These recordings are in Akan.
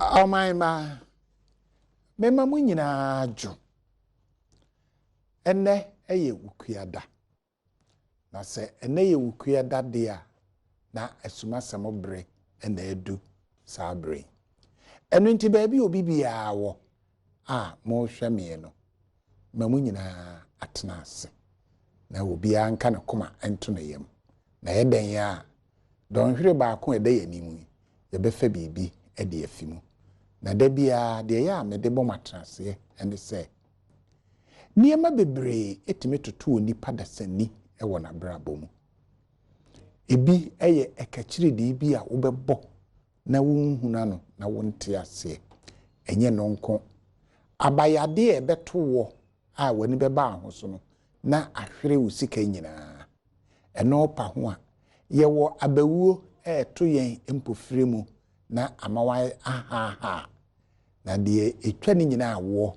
Ɔman mma, mema mo nyinaa dwo. Ɛnnɛ yɛ Wukuada. Na sɛ ɛnnɛ yɛ Wukuada deɛ a, na asumasɛm bere na adu saa bere yi. Ɛno nti baabi a obi biara wɔ a morehwɛ me no, ma mo nyinaa atena ase, na obiara nka ne koma nto ne yam. Na ɛyɛ dɛn a, dɔnhwere baako a ɛda yɛn anim yi, yɛbɛfa biribi de afi mu. Na da biara, deɛ ɛyɛ a mede bɔ mo atenaseɛ ne sɛ, nneɛma bebree tumi toto onipa dasani wɔ n'abrabɔ mu. Ebi yɛ ɛkakyiridii bi a wobɛbɔ na wonhunu ano na wonte aseɛ. Ɛnyɛ ɛno nko, abayadeɛ a ɛbɛto woɔ a w'ani bɛba ho so no, na ahwere wo sika nyinaa. Ɛno pa ho a, yɛwɔ abawuo a ɛto yɛn mpofire mu na ama woahaahaa. Na deɛ ɛtwa ne nyinaa woɔ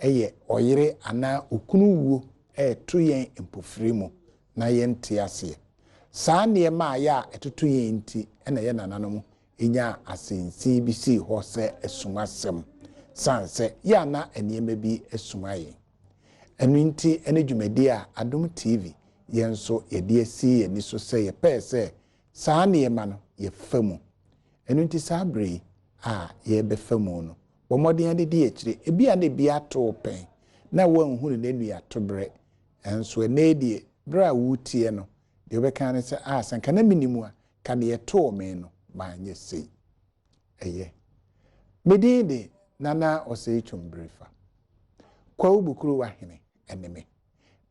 yɛ ɔyere anaa okunu wuo a ɛto yɛn mpofire mu na yɛnte aseɛ. Saa nneɛma a yɛ a ɛtoto yɛn nti na yɛn nananom nyaa asɛnsin bi sii hɔ sɛ asumasɛm, sane sɛ yɛ a na nneɛma bi asuma yɛn. Ɛno nti ne dwumadi a Adom TV yɛn nso yɛde asi yɛn ani so sɛ yɛpɛɛ sɛ saa nneɛma no yɛfa mu. Ɛno nti saa berɛ yi a yɛrebɛfa mu no, bɔ mmɔden ara di akyire. Ebia na ebi ato wo pɛn na woanhunu n'anuatoberɛ, nanso ɛnnɛ yi deɛ, berɛ a woretie no, deɛ wobɛka ara ne sɛ, Ah, sɛ anka na menim a, ka deɛ ɛtoo me no, manyɛ sei. Ɛyɛ. Me din de Nana Osei Twum Birifa. Kwawu Bukuruwa hene ne me.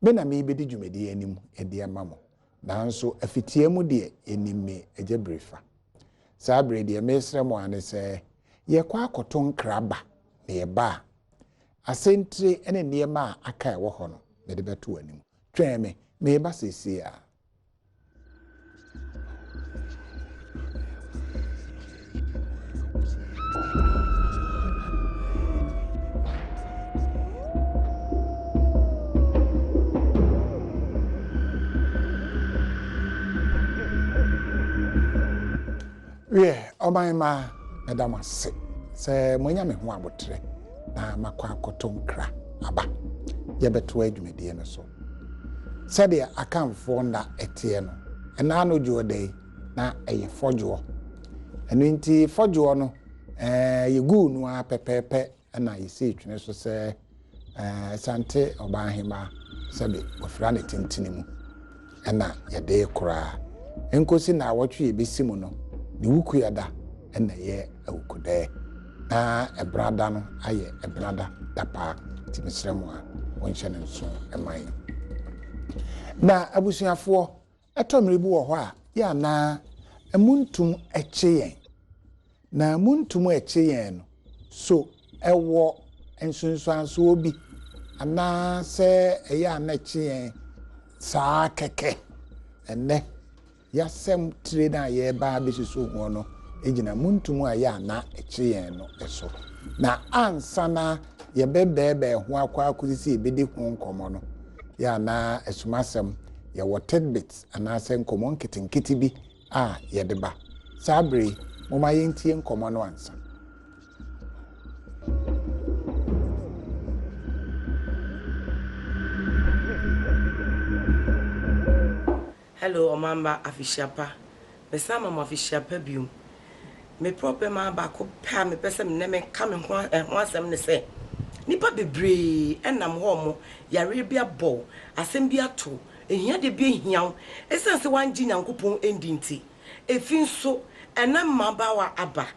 Me na merebɛdi dwumadie yi anim de ama mo. Nanso afitia mu deɛ yɛnim me Agya Birifa. Saa berɛ yi deɛ meresrɛ mo ara ne sɛ yɛkɔ akɔto nkra ba na yɛba a, asɛntire ne nneɛma a aka a ɛwɔ hɔ no mede bɛto w'anim. Twɛn me, mereba seesei ara. Wiɛ, ɔman mma, meda mo ase sɛ moanya me ho aboterɛ na makɔ akɔto nkra aba. Yɛbɛtoa dwumadie no so. Sɛdeɛ Akanfoɔ nna teɛ no, ɛna ano dwoɔ da yi, na ɛyɛ fɔdwoɔ. Ɛno nti fɔdwoɔ no, ɛɛ yɛguu no ara pɛpɛɛpɛ na yɛsii twene so sɛ ɛɛ Asante Ɔbaahemaa sɛbe wafira ne tentene mu na yɛde rekora. Nkosi naawɔtwe a ɛbɛsi mu no, ne wukuada na ɛyɛ Awukudɛɛ na Ɛbenada no ayɛ Ɛbenada da paa nti mesrɛ mo a monhyɛ no nso mma yɛn. Na abusuafoɔ, ɛtɔ mmere bi wɔ hɔ a yɛ anaa muntum kye yɛn. Na muntum kye yɛn no, so ɛwɔ nsunsuansoɔ bi anaa sɛ ɛyɛ a na ɛkye yɛn saa kɛkɛ? Ɛnnɛ Y'asɛm tire no a yɛreba abɛsusu ho no gyina muntum a ɛyɛ a na ɛkye yɛn no so. Na ansa na yɛbɛbɛɛbɛɛ ho akɔ akɔsi sɛ yɛbɛdi ho nkɔmmɔ no, yɛ a na asumasɛm, yɛwɔ tidbits anaasɛ nkɔmmɔ nketenkete bi a yɛde ba. Saa bere yi, momma yɛntie nkɔmmɔ no ansa. Hello ɔmanba afehyia pa. Mesan ma mo afehyia pa biom. Me problem ara baako pɛ a mepɛ sɛ nnɛ meka me ho ɛho asɛm ne sɛ, nnipa bebree nam hɔ a wɔn yareɛ bi abɔ wo, asɛm bi ato wo, ahiadeɛ bi ahia wo, ɛsiane sɛ woangye Nyankopɔn andi nti. Efi nso ɛnɛ mmabaawa aba,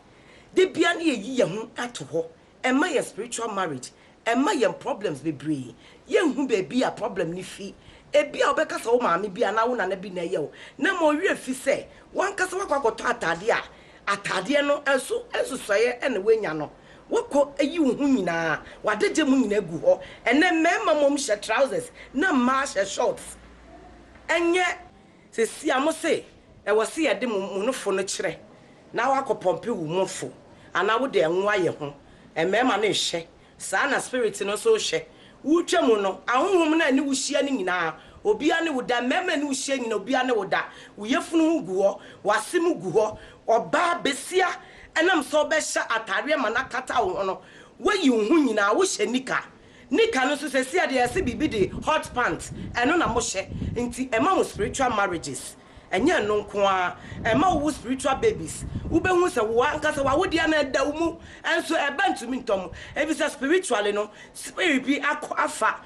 da biara ne yɛyi yɛn ho ato hɔ Ɛma yɛn spiritual marriage, ɛma yɛn problems bebree. Yɛnhu baabi a problem no fi. Ebia wobɛka sɛ wo maame bi anaa wo nana bi na ɛyɛ wo, na mmom wo werɛ fi sɛ w'ankasa woakɔ akɔtɔ ataadeɛ a ataadeɛ no nso nsusuaeɛ na woanya no. Woakɔ ayi wo ho nyinaa, w'adagya mu nyinaa gu hɔ. Ɛnnɛ mmarima mmom hyɛ trousers na mmaa hyɛ shorts. Ɛnyɛ. Sesia mo se ɛwɔ se yɛde mo mo nofo no kyerɛ na wakɔ pɔmpe wo mofo anaa wode ɛngo ayɛ ho. Mmarima no rehyɛ saa na spirit no nso rehyɛ. Woretwa mu no ahonhom no a ɛne wo hyia no nyinaa obiara ne wo da, mmarima a ɛne wo hyia nyinaa obiara ne wo da. Wo yafunu ho gu hɔ, w'ase mu gu hɔ. Ɔbaa, besia Ɛnam sɛ wobɛhyɛ ataareɛ ma no akata wo ho no, woayi wo ho nyinaa, wohyɛ nika. Nika no nso seesei a deɛ yɛse biribi de hot pant, ɛno na mohyɛ. Nti ɛma mo spiritual marriages. Ɛnyɛ ɛno nko ara, ɛma wowo spiritual babies. Wobɛhu sɛ wo ankasa w'awodeɛ no ɛda wo mu, nso ɛba ntumi ntɔ mu. Efisɛ spiritually no, spirit bi akɔ afa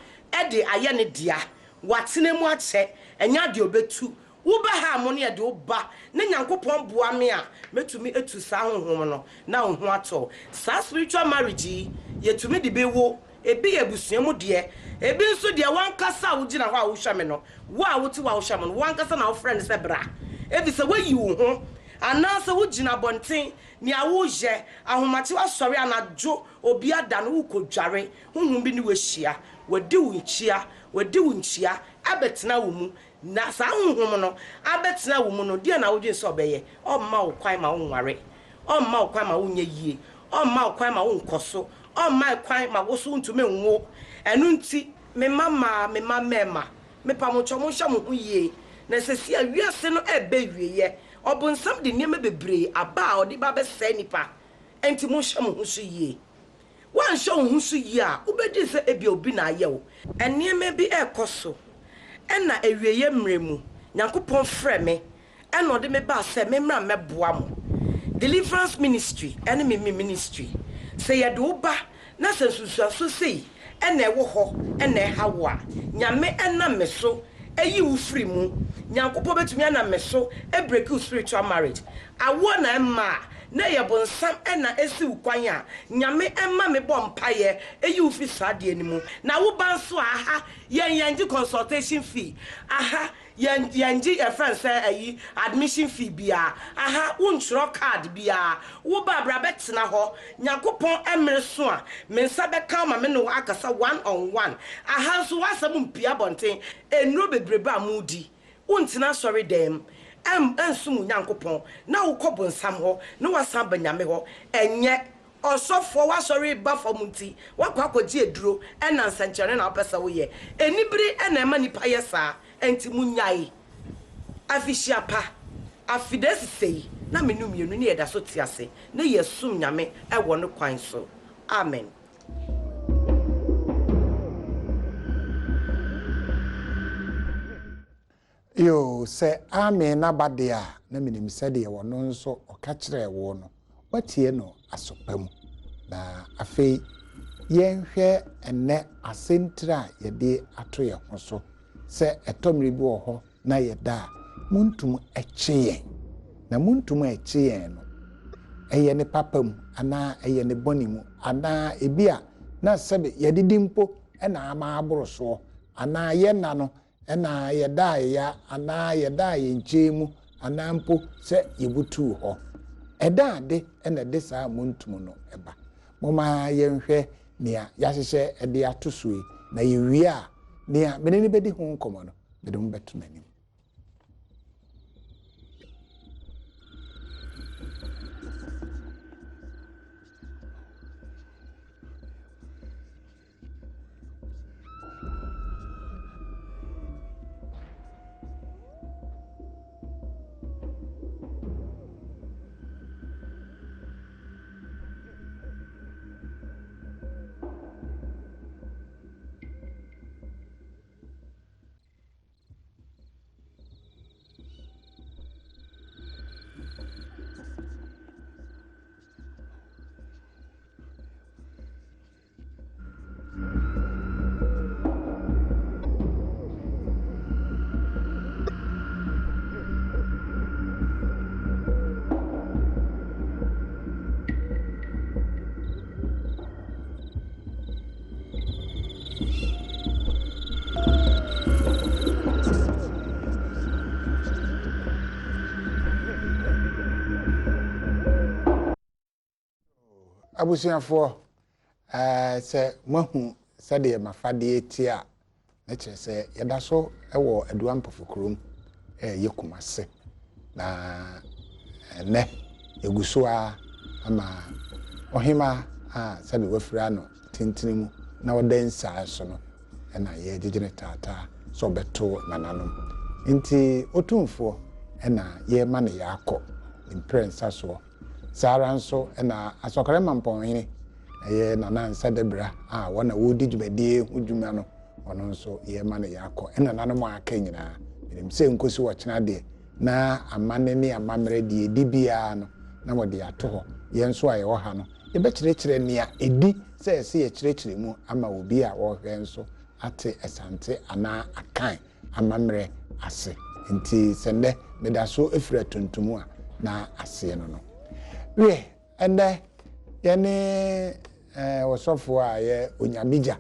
de ayɛ ne dea. Watena mu akyɛ, ɛnyɛ adeɛ ɔbɛtu. Wo ba ha a mo ne yɛde wo ba na Nyankopɔn boa me a mɛtumi atu saa honhom no na wo ho atɔ wo. Saa spiritual marriage yi yɛtumi de bi wo, ebi yɛ abusua mu deɛ, ebi nso deɛ w'ankasa a wogyina hɔ a wohwɛ me no, wo a wote hɔ a wohwɛ me no, w'ankasa na wofrɛ no sɛ bra efisɛ woayi wo ho anaasɛ wogyina abɔnten nea woyɛ, ahomakye woasɔre anadwo obi ada no worekɔdware, honhom bi ne wo ahyia, wadi wo nkyia, wadi wo nkyia abɛtena wo mu Na saa Honhom no abɛtena wo mu no, deɛn na wodwene sɛ ɔbɛyɛ? Ɔremma wo kwan ma wonware. Ɔremma wo kwan ma wonyɛ yie. Ɔremma wo kwan ma wonkɔ so. Ɔremma kwan ma wo so wontumi nwo. Ɛno nti, me mma mmaa, me mma mmarima, mepa mo kyɛw, monhwɛ mo ho yie. Na seesei a wiase no reba awieɛ, ɔbonsam de nneɛma bebree aba a ɔde ba abɛsɛe nnipa. Enti monhwɛ mo ho so yie. Woanhwɛ wo ho so yie a, wobɛdwene sɛ ebia obi na ayɛ wo. Nneɛma bi rekɔ so. Ɛna awieeɛ mmerɛ mu, Nyankopɔn frɛɛ me ɛna ɔde me baa sɛ memmra mmɛboa mo. Deliverance Ministry ɛne me me ministry. Sɛ yɛde wo ba na sɛ nsunsuansoɔ sei ɛna ɛwɔ hɔ ɛna ɛha wo a, Nyame ɛnam me so ayi wo firi mu. Nyankopɔn bɛtumi anam me so abreki wo spiritual marriage. Awoɔ na ɛmma a, na ɛyɛ bonsam na ɛsi wo kwan a, Nyame mma me bɔ mpaeɛ ɛyi wo firi saa adeɛ no mu. Na wo ba nso a, aha yɛn yɛngye consultation fee, aha yɛn yɛngye yɛfrɛ no sɛ ayi admission fee biara, aha wo ntwerɛ card biara, wo ba bra bɛtena hɔ, Nyankopɔn mmere so a, me nsa bɛka wo ma me ne wo akasa one on one, aha nso w'asɛm mpue abɔnten, nnuro bebrebe a modi. Wontena asɔredan mu nsom wo Nyankopɔn na wokɔ bonsam hɔ na woasan aba Nyame hɔ. Ɛnyɛ ɔsɔfoɔ w'asɔre reba fam nti woakɔ akɔgye aduro ɛna nsɛnkyerɛnne na wopɛ sɛ woyɛ. Anibere na ɛma nnipa yɛ saa. Ɛnti monyae. Afihyia pa. Afida sesei na me no mmienu ne yɛda so te ase na yɛsom Nyame wɔ ne kwan so. Amen. Yoo, sɛ amen no aba deɛ a, na menim sɛdeɛ ɔno nso ɔka kyerɛɛ wo no, woatie no aso pa mu. Na afei yɛnhwɛ ɛnnɛ asɛntire a yɛde ato yɛn ho so sɛ ɛtɔ mmere bi wɔ hɔ na yɛda a, montum kye yɛn. Na montum kye yɛn no, ɛyɛ ne papa mu anaa ɛyɛ ne bɔne mu, anaa ebi a na sɛbe yɛdidi mpo na ama aboro soɔ, anaa yɛn nna no na yɛdaa ya, anaa yɛdaa yɛn nkyɛn mu, anaa mpo sɛ yɛbutuu hɔ. Ɛda ade na ɛde saa montum no ba. Momma yɛnhwɛ nea yɛahyehyɛ de ato so yi, na yɛwie a, nea me ne no bɛdi ho nkɔmmɔ no, mede mo bɛto n'anim. Abusuafoɔ, ɛɛ sɛ moahu sɛdeɛ m'afadeɛ te a, na kyerɛ sɛ yɛda so wɔ Adua Mpɔfo kurom ɛreyɛ Kumase. Na ɛnɛ yɛgu so ara ama ɔhemaa a sɛbe wafira no tentene mu na ɔda nsaa so no na yɛregyegye no taataa sɛ ɔbɛto nananom. Nti Otumfoɔ na yɛrema no yɛakɔ ne mprɛnsa soɔ. Saa ara nso na Asɔkɔrɛ Mampɔnhene, ɛyɛ Nana Ansah Dabira a wɔn na wɔredi dwumadie ho dwuma no, ɔno nso yɛrema no yɛakɔ. Ɛna nananom a aka nyinaa, menim sɛ nkosi ɔkyena deɛ, na amanne ne amammerɛ deɛ ɛdi biara no, na wɔde ato hɔ. Yɛn nso a yɛwɔ ha no, yɛbɛkyerɛkyerɛ nea ɛdi sɛ ɛsɛ yɛkyerɛkyerɛ mu ama obi a ɔrehwɛ nso ate Asante anaa Akan amammerɛ ase. Nti sɛ nnɛ meda so fira tuntum a, na aseɛ no no. Wiɛ, ɛnnɛ yɛne eh, ɔsɔfoɔ a yɛ Onyamegya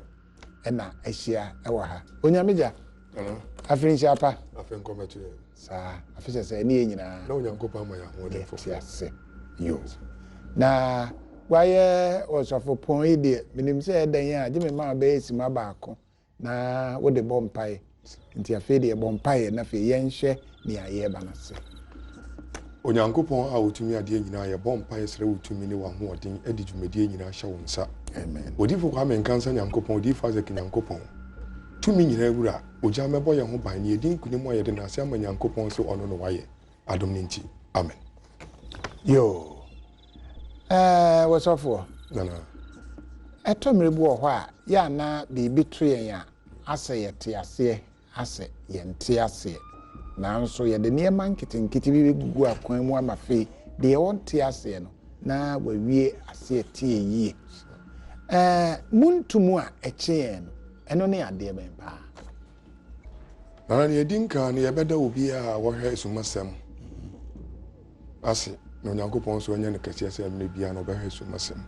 na ahyia wɔ ha. Onyamegya, afirinhyia pa. Afe nkɔmɛto yɛn. Saa, afe sɛ sɛ ɛne yɛn nyinaa. Na Onyankopɔn ama yɛn ahoɔden foforɔ. Yɛte ase. Yo. Na wayɛ ɔsɔfopɔn yi deɛ, menim sɛ ɛdɛn a, gye me ma bɛyɛ sima baako na wode bɔ mpaeɛ. Nti afei deɛ bɔ mpaeɛ na afei yɛnhyɛ nea yɛreba no ase. Onyankopɔn a ɔtumi adeɛ nyinaa, yɛbɔ mpaeɛ srɛ wo tumi ne w'ahoɔden de dwumadie nyinaa hyɛ wo nsa. Amen. Odiyifoɔ Kwame Nkansah Nyankopɔn, Odiyifoɔ Isaac Nyankopɔn, tumi nyinaa wura, ogya mmɛbɔ yɛn ho ban na yɛdi nkunim a yɛde nase ama Nyankopɔn se ɔno na wayɛ, adom no nti. Amen. Yoo. Ɛɛ, wɔsɔfoɔ. Nana. Ɛtɔ mmere bi wɔ hɔ a, yɛ a na biribi to yɛn a, asɛ yɛte aseɛ, asɛ yɛnte aseɛ. Nanso yɛde nneɛma nketenkete bi bɛgugu akwan mu ama afei deɛ ɔnte aseɛ no, na wawie aseɛ tie yie. Ɛɛ, monto mu a ɛkye yɛn no, ɛno ne adeɛ bɛn paa? Nana, nea ɛdi nkan no, yɛbɛda obiara a wɔhwɛ asumasɛm ase, na Onyankopɔn nso anya no kɛseɛ sɛ mmerɛ biara no ɔbɛhwɛ asumasɛm.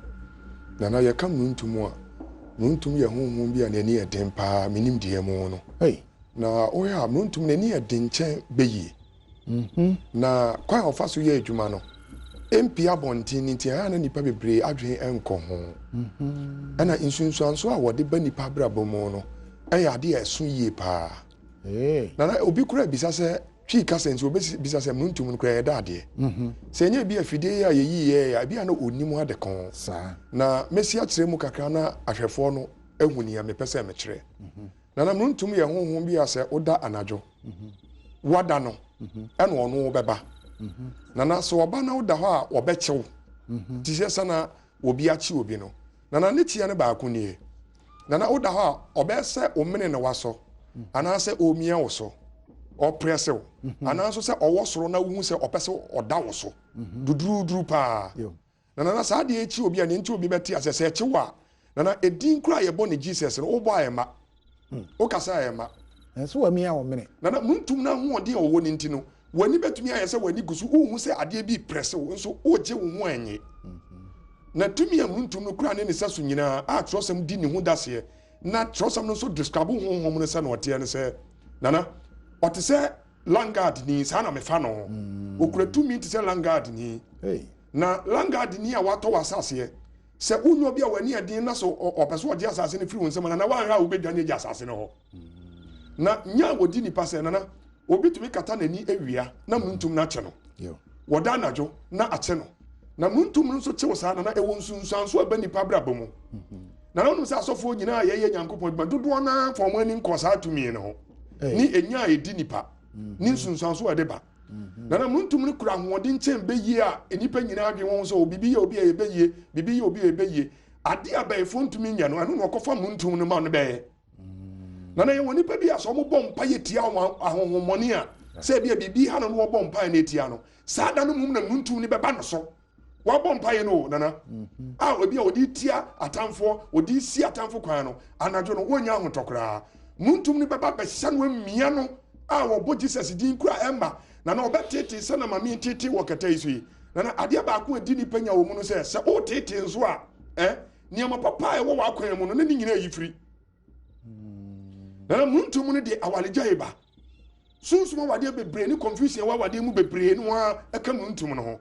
Nana, yɛka nnwontom a, nnwontom yɛ honhom bi a n'ani yɛ den paa, me nimdeɛ mu no. Hey. Na wohwɛ a, nnwontom n'ani yɛ den kyɛn bɛyie. Na kwan a ɔfa so yɛ adwuma no, ɛmpie abɔnten no nti, ɛyɛ a na nnipa bebree adwene nkɔ ho. Ɛna nsunsuansoɔ a wɔde ba nnipa abrabɔ mu no, ɛyɛ adeɛ a ɛso yie paa. Na na obi koraa bisa sɛ, Twi kasa nti obɛbisa sɛ nnwontom no koraa yɛda adeɛ. Sɛ ɛnyɛ ebi afidie yi a yɛyi yɛɛ a, ebi a na ɔnnim ade ko. Na mɛsi akyerɛ mu kakra na ahwɛfoɔ no ahu nea mepɛ sɛ mekyerɛ. Nana, nnwontom yɛ honhom bi a sɛ woda anadwo, woada no, ɛna ɔno bɛba. Nana, sɛ ɔba na woda hɔ a, ɔbɛkye wo. Te sɛ sɛ na obi akye obi no. Nana, ne kyeɛ no baako nie. Nana, woda hɔ a, ɔbɛyɛ sɛ wo mene na wasɔ, anaasɛ ɔremia wo so, ɔreprɛse wo, anaa nso sɛ ɔwɔ soro na wohu sɛ ɔpɛ sɛ ɔda wo so duduruuduru paa. Na Nana, saa adeɛ yi kye obi a, nea nti obi bɛte aseɛ, sɛ ɛkye wo a, Nana, edin koraa a yɛbɔ no Jesus no, wobɔ a ɛmma. Wokasa a ɛmma. Nanso wamia wo mene. Nana, muntum no ahoɔden a ɔwɔ no nti no, w'ani bɛtumi ayɛ sɛ w'ani gu so, wonhu sɛ adeɛ bi reprɛse wo, nso wogye wo ho annye. Na tumi a muntum no kura ne ne sɛso nyinaa a kyerɛwsɛm di ne ho daseɛ, na kyerɛwsɛm no nso describe honhom no sɛnea ɔteɛ ne sɛ, Nana, ɔte sɛ Langard ni, saa na mefa no. Ɔkura tumi te sɛ Langard ni. Na Langard ni a watɔ w'asaseɛ, sɛ wonyɛ obi a w'ani yɛ den na sɛ ɔpɛ sɛ ɔgye asase no firi wo nsam a, Nana, woanhwɛ a wobɛdwane agya asase no hɔ. Na nya a wɔdi nipa sɛ, Nana, obi tumi kata n'ani awia na muntum no akye no. Wɔda anadwo na akye no. Na muntum no nso kyew saa, Nana, ɛwɔ nsunsuanso a ɛba nipa abrabɔ mu. Nana, wonim sɛ asɔfoɔ nyinaa a yɛyɛ Nyankopɔn adwuma, dodoɔ no ara mfa wɔn ani nkɔ saa tumi no ho, ne ɛnya a ɛdi nipa, ne nsunsuanso a ɛde ba. Nana, muntum no kura ahoɔden kyɛn bɛyie a nnipa nyinaa adwene wɔn sɛ, o, biribi yɛ obi a yɛbɛyie, biribi yɛ obi a yɛbɛyie. Adeɛ a bɛyifoɔ ntumi nyɛ no, ɛno na ɔkɔfa muntum no ma no bɛyɛ. Nana, yɛwɔ nnipa bi a sɛ wɔbɔ mpa yɛ tia wɔn ahonhommɔne a, sɛ ebi a biribi ha no na wɔbɔ mpa na etia no, saa da no mmom na muntum no bɛba no so. Wabɔ mpaeɛ no o, Nana. A obi a ɔde tia atamfoɔ, ɔde si atamfo kwan no, anadwo no, wɔnnya ahotɔ koraa. Muntum no bɛba bɛhyɛ no amia no a wɔbɔ Jesus din kura ɛmma. Nana, ɔbɛteetee sɛ na maame teetee wɔ kɛtɛ yi so yi. Nana, adeɛ baako a ɛdi nnipa nya wɔ mu no sɛ, sɛ woteetee nso a, eh, nneɛma papa a ɛwɔ w'akwan mu no, ne ne nyinaa yi firi. Nana, muntum no de awaregyae ba. Sunsum awadeɛ bebree ne confusion ɛwɔ awadeɛ mu bebree no ara ɛka muntum no ho.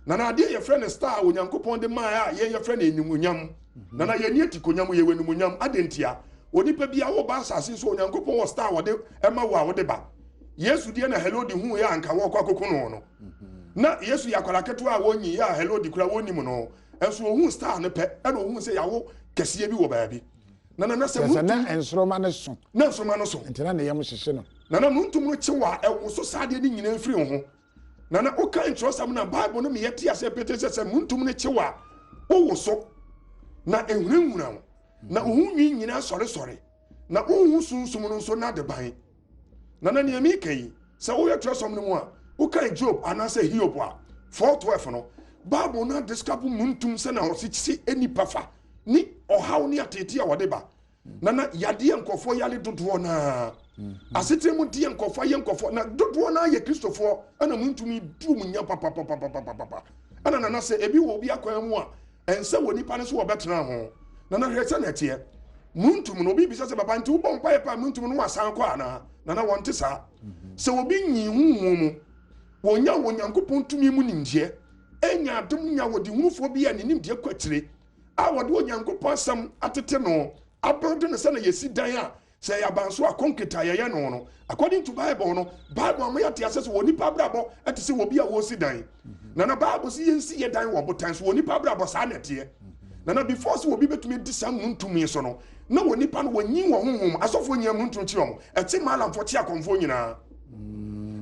Nana, adeɛ yɛfrɛ no star a Onyankopɔn de mae a yɛn yɛfrɛ no animuonyam. Nana, yɛnni atikonyam, yɛwɔ animuonyam. Adɛn ntia? Onipa biara woba asase so, Onyankopɔn wɔ star a wɔde ɛma wo a wode ba. Yesu deɛ na Herode huuɛ a anka wɔrekɔ akɔku no no. Na Yesu yɛ akwadaa ketewa a wɔnyiiɛ a Herode koraa wɔnnim no. Nso ohuu star no pɛ, ɛna ohuu sɛ yɛawo kɛseɛ bi wɔ baabi. Na nana sɛ Kyerɛ sɛ na nsoromma no so. Na nsoromma no so. Nti na ne yam hyehye no. Nana muntum no kyew a ɛwoso saa adeɛ no nyinaa firi wo ho. Nana, wokan nkyerɛwsɛm no a, Bible no ma yɛte aseɛ petee sɛ sɛ muntum no kyew a, wowoso, na ehunahuna wo, na wo ho nwi nyinaa sɔresɔre, na wonhu sunsum no nso n'adeban. Nana, nea meka yi, sɛ wohwɛ twerɛsɛm no mu a, wokan Job anaasɛ Hiob a, 4:12 no, Bible no adescribe muntum sɛnea ɔsi si nnipa fa ne ɔhaw ne ateetee a wɔde ba. Na na yadeɛ nkurɔfoɔ yare dodoɔ no ara, asetena mu deɛ nkurɔfoɔ ayɛ nkurɔfoɔ, na dodoɔ no ara yɛ Kristofoɔ, ɛna muntumi duru mu nya papapapapapapa. Ɛna nana sɛ ebi wɔ obi akwan mu a, ɛnsɛ wɔ nipa no so wɔbɛtena ho. Nana hwɛ sɛ na ɛteɛ. Muntum no, obi bisa sɛ papa nti wobɔ mpaeɛ paa muntum no wasan kɔ anaa? Nana wɔnte saa. Sɛ obi nyi honhom mu, wɔnya wɔ Onyankopɔn tumi mu nimdeɛ, ɛnya adom nya wɔ dehunufoɔ bi a ne nimdeɛ kɔ akyire, a wɔde Onyankopɔn asɛm atete no, abuilde no sɛnea yɛsi dan a sɛ ɛyɛ abansoro a concrete a yɛyɛ no no. According to Bible no, Bible ama yɛate ase sɛ wɔ nipa abrabɔ ɛte sɛ obi a wɔresi dan. Na na Bible sɛ yɛnsi yɛ dan wɔ botan so, wɔ nipa abrabɔ saa na ɛteɛ. Na na before sɛ obi bɛtumi adi saa muntum yi so no, na wɔ nipa no wɔnyin wɔ honhom, asɔfoɔ nyinaa muntum kye wɔn, ɛkye maalamfoɔ kye akɔmfoɔ nyinaa.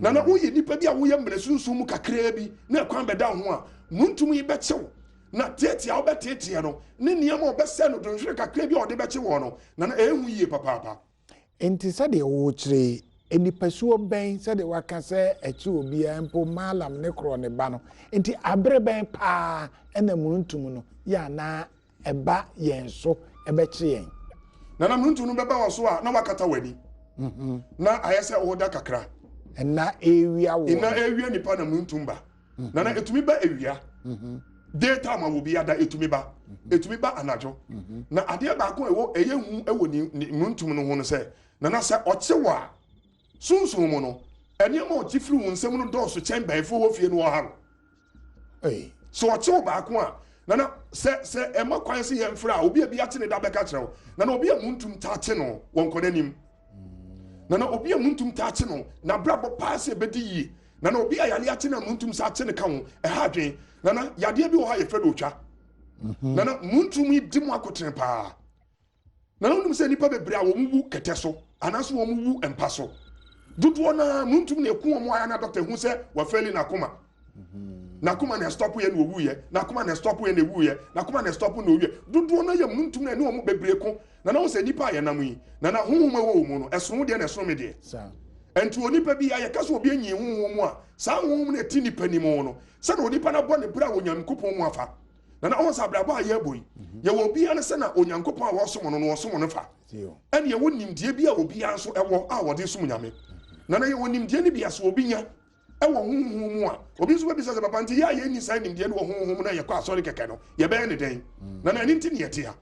Na na woyɛ nipa bi a woyɛ mmerɛ sunsum mu kakraa bi na ɛkwan bɛda wo ho a, muntum yi bɛkyew. Na teetee a wobɛteeteɛ no ne nneɛma a ɔbɛsɛe no dɔnhwere kakra bi a ɔde bɛkye woɔ no, na na ɛyɛ hu yie papaapa. Enti sɛdeɛ worekyerɛ yi, nipasuo bɛn, sɛdeɛ woaka sɛ ɛkye obiara, mpo Maalam ne korɔ ne ba no, enti abere bɛn paa na mununtum no yɛ a na ɛba yɛn so bɛkye yɛn? Na na mununtum no bɛba wɔ so a na woakata w'ani, na ayɛ sɛ woreda kakra. Nna ɛrewia woɔ no. Nna ɛrewia nipa na mununtum ba. Nana etumi ba awia. Day time a obi ada etumi ba. Etumi ba anadwo. Na adeɛ baako a ɛwɔ ɛyɛ hu ɛwɔ ne ne muntum no ho no sɛ nana sɛ ɔkye wɔ a sunsun mu no nneɛma a ɔgye firi wo nsam no dɔɔso kyɛn bɛnfo wɔ fie no ɔha no. Sɛ ɔkye wo baako a nana sɛ sɛ ɛma kwan sɛ yɛmfrɛ a obi a bi akye ne da bɛka kyerɛ wo. Nana obi a muntum taa kye no wɔn kɔ n'anim. Nana obi a muntum taa kye no n'abrabɔ paa sɛ ɛbɛdi yie. Nana obi a yare akye no a muntum nsa akye no ka ho, ɛha adwene. Nana, yadeɛ bi wɔ hɔ a yɛfrɛ no otwa. Mhm. Nana, muntum yi di mu akotene paa. Nana, wonim sɛ nnipa bebree a wɔn wu kɛtɛ so anaasɛ wɔn wu mpa so. Dodoɔ no ara muntum na ɛku wɔn ayɛ na dɔkta hu sɛ wafɛli n'akoma. Mhm. N'akoma na ɛstɔpo yɛ na owuiɛ, n'akoma na ɛstɔpo yɛ na ewuiɛ, n'akoma na ɛstɔpo na owuiɛ. Dodoɔ no yɛ muntum na ɛne wɔn bebree ko. Nana wo sɛ nnipa a yɛnam yi, Nana honhom a ɛwɔ wo mu no, ɛsono wo deɛ na ɛsono me deɛ. Ɛnti onipa bi a yɛka sɛ obi anyin honhom mu a, saa honhom no ɛte nipa nim no, sɛdeɛ onipa no abɔ ne bra wɔ Onyankopɔn mu afa. Nana ɔhu sɛ abrabɔ a yɛrebɔ yi, yɛwɔ obiara ne sɛna Onyankopɔn a wɔsom no no wɔsom no fa. Ɛne yɛwɔ nimdeɛ bi a obiara nso ɛwɔ a wɔde som Nyame. Nana yɛwɔ nimdeɛ no bi a sɛ obi nya wɔ honhom mu a, obi nso bɛbisa sɛ, Papa, nti yɛ a yɛnni saa nimdeɛ no wɔ honhom mu na yɛkɔ asɔre kɛkɛ no, yɛbɛyɛ ne dɛn? Na na ɛno nti ne yɛte ha.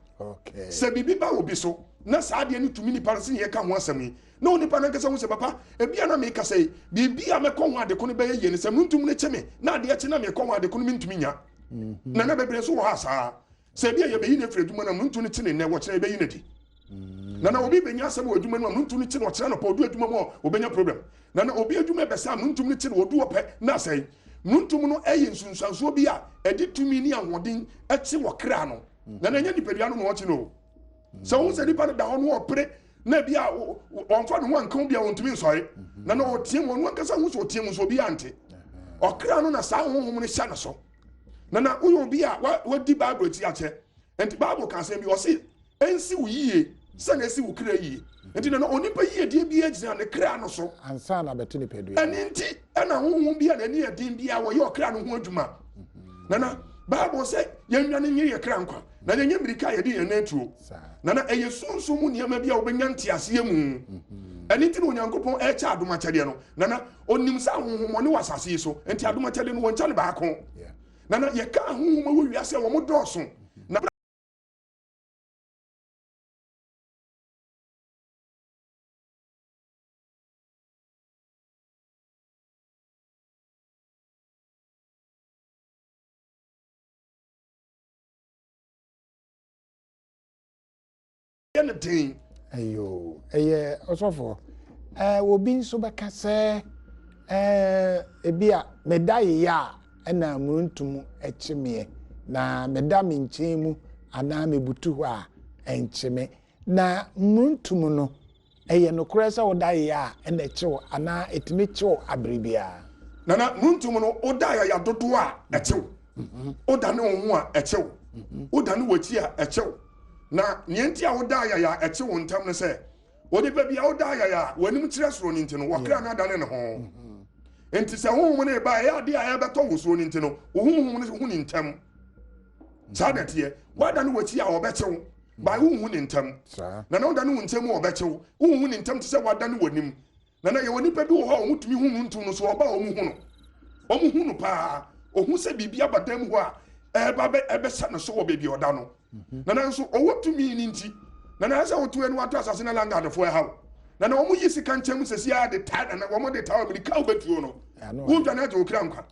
Sɛ biribi ba obi so na saa adeɛ no tumi nipa no sɛ yɛka ho asɛm yi, na onipa no ankasa hu sɛ, papa, ebi a na meka sɛ biribi a mɛkɔ ho adeko no bɛyɛ yie no, sɛ montum no kye me na adeɛ kye na mekɔ ho adeko no mentumi nya. Na na bebree nso wɔ hɔ a saa. Sɛ ebi a yɛbɛyi no afiri adwuma no a, montu no kye ne nnɛ, wɔkyena yɛbɛyi no adi. Na na obi bɛnya asɛm wɔ adwuma no mu a, montu no kye no ɔkyena anɔpa, ɔdu adwuma mu a, ɔbɛnya problem. Na na obi adwuma ɛbɛsɛ a, montum no kye no, ɔdu hɔ pɛ na asɛe. Montum no yɛ nsunsuansoɔ bi a ɛde tumi ne ahoɔden kye wɔ kra no. Na na ɛnyɛ nipadua no na ɔkye no o. Sɛ wohu sɛ nipa no da hɔ no ɔpere na ebi a ɔmfa ne ho anka obi a ɔntumi nsɔre. Na na ɔteam, ɔno ankasa hu sɛ ɔteam nso obi ante. Ɔkra no na saa honhom no hyɛ no so. Na na woyɛ obi a wadi Bible akyi akyɛ. Nti Bible ka asɛm bi, ɔse, Ensi wo yiye sɛnea esi wo kra yiye. Nti na na onipa yiyedie biara gyina ne kra no so. Ansa na abɛto nipadua no. Ɛno nti na honhom bi a n'ani yɛ den biara wɔyɛ ɔkra no ho adwuma. Nana, Bible sɛ yɛnnwane nnye yɛn kra nkwa, na yɛnyɛ mmirika a yɛde yɛn nan tuo. Nana, ɛyɛ sunsum mu nneɛma bi a wobɛnya nteaseɛ mu. Ɛno nti na Onyankopɔn ɛrekyɛ adom akyɛdeɛ no. Nana, ɔnim sɛ ahonhommɔne wɔ asase yi so, nti adom akyɛdeɛ no wɔnkyɛ no baako. Nana, yɛka ahonhom a ɛwɔ wiase a wɔn dɔɔso. Na yɛ no den. Ayo, ɛyɛ ɔsɔfoɔ. Ɛɛ obi nso bɛka sɛ ɛɛ ebi a meda yeyɛ a ɛna muruntum kye meɛ, na meda me nkyɛn mu anaa mebutu hɔ a ɛnkye me. Na muruntum no, ɛyɛ nokorɛ sɛ woda yeyɛ a ɛna ɛkye wo anaa ɛtumi kye wo abere biara? Nana, muntum no, woda ayaya dodoɔ a ɛkyew. Wodane wo ho a ɛkyew. Wodane w'akyi a ɛkyew. Na nea nti a woda ayaya a ɛkyew wo ntɛm no sɛ, onipa bi a woda ayaya a w'anim kyerɛ soro no nti no, wɔkra no adane ne ho. Nti sɛ honhom no reba a, ɛyɛ adeɛ a ɛrebɛtɔ wo soɔ no nti no, wo honhom no hu ne ntɛm. Saa na ɛteɛ. Woadane w'akyi a ɔbɛkyew, by wonhu ne ntɛm. Na na wodane wo nkyɛn mu a ɔbɛkyew, wonhu ne ntɛm te sɛ woadane w'anim. Nana, yɛwɔ nnipa bi wɔ hɔ a wɔtumi hu no ntom no so ɔba a wɔhu no. Wɔhu no paa. Ɔhu sɛ biribi aba dan mu hɔ a ɛreba bɛ ɛbɛhyɛ no so wɔ baabi a ɔda no. Mhm. Nana nso ɔwɔ tumi no nti. Nana ɛsɛ woto ani wato asase na landlordfoɔ ɛha wo. Nana wɔn yi sika nkyɛn mu sɛsi ara de taa nana wɔn de taa wɔn ka wobɛtuo no. Wodwane agye wo kra nkwa.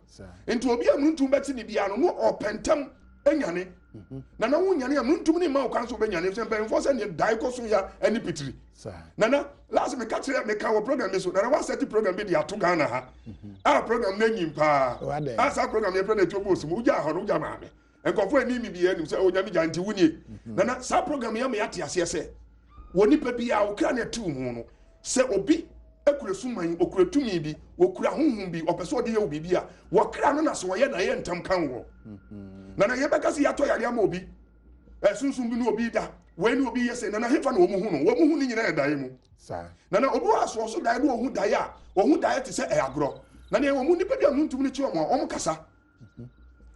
Nti obi a muntum bɛte ne biara no no ɔpɛ ntɛm anyane. Mhm. Nana wonyane a muntum ne mma wo kwan so wobɛnyane sɛ mpanyinfoɔ sɛ neɛ dae kɔ so ya ɛne pitiri. Nana last meka kyerɛ meka wɔ program bi so nana wasɛte program bi de ato Ghana ha mhm. a program no anyim paa a saa program yɛfrɛ no atuo bɔs mu wogya hɔ no wogya maame nkɔfoɔ ani mi bi anim sɛ onyame gya nti wonie mhm. nana saa program yɛ ma yɛate aseɛ sɛ wɔ nipa bi a wokra no atiw ho no sɛ obi ekura suman okura tumi bi okura honhom bi ɔpɛ sɛ ɔde yɛ wo biribi a wɔkra no na sɛ ɔyɛ na ɛyɛ ntam kan wɔ mhm. nana yɛbɛka sɛ yɛatɔ yareɛ ama obi Sunsum bi ne obi da, wei ne obi yɛ sei, nana hefa na wɔn hu no? Wɔn hu ne nyinaa yɛ daeɛ mu. Nana obi wɔ asoɔ so daeɛ ne ɔhu daeɛ a, ɔhu daeɛ te sɛ ɛyɛ agorɔ. Na deɛ wɔn nipa bi a nuntum no kyi wɔn a, wɔn kasa.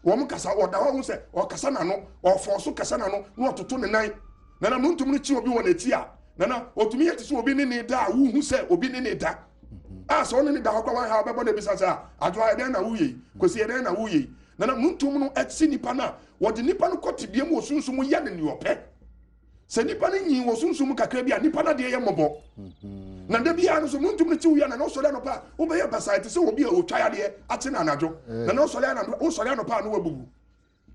Wɔn kasa, ɔda hɔ ho sɛ ɔkasa n'ano, ɔfɔɔ so kasa n'ano, na ɔtoto ne nan. Nana nuntum no kyi obi wɔ n'akyi a, nana otumi yɛ te sɛ obi ne ne da a, wohu sɛ obi ne ne da. A sɛ ɔne ne da hɔ kora wɔn ha ɔbɛbɔ na ebisa sɛ adwoa ɛdɛn na woyɛ yi, kwesi ɛdɛn na woyɛ yi. Nana nuntum no ɛkyi nipa no a, Wɔde nipa no kɔ tebea mu wɔ sunsum mu yɛ no nea ɔpɛ. Sɛ nipa no nyin wɔ sunsum mu kakra bi a, nipa no adeɛ yɛ mmɔbɔ. Mhm. Na da biara no so muntum no kyi wia na na ɔsɔre anɔpa a wobɛyɛ basaa te sɛ obi a ɔtwa yadeɛ akye no anadwo. Eh. Na na ɔsɔre anadwo wosɔre anɔpa a na wabubu.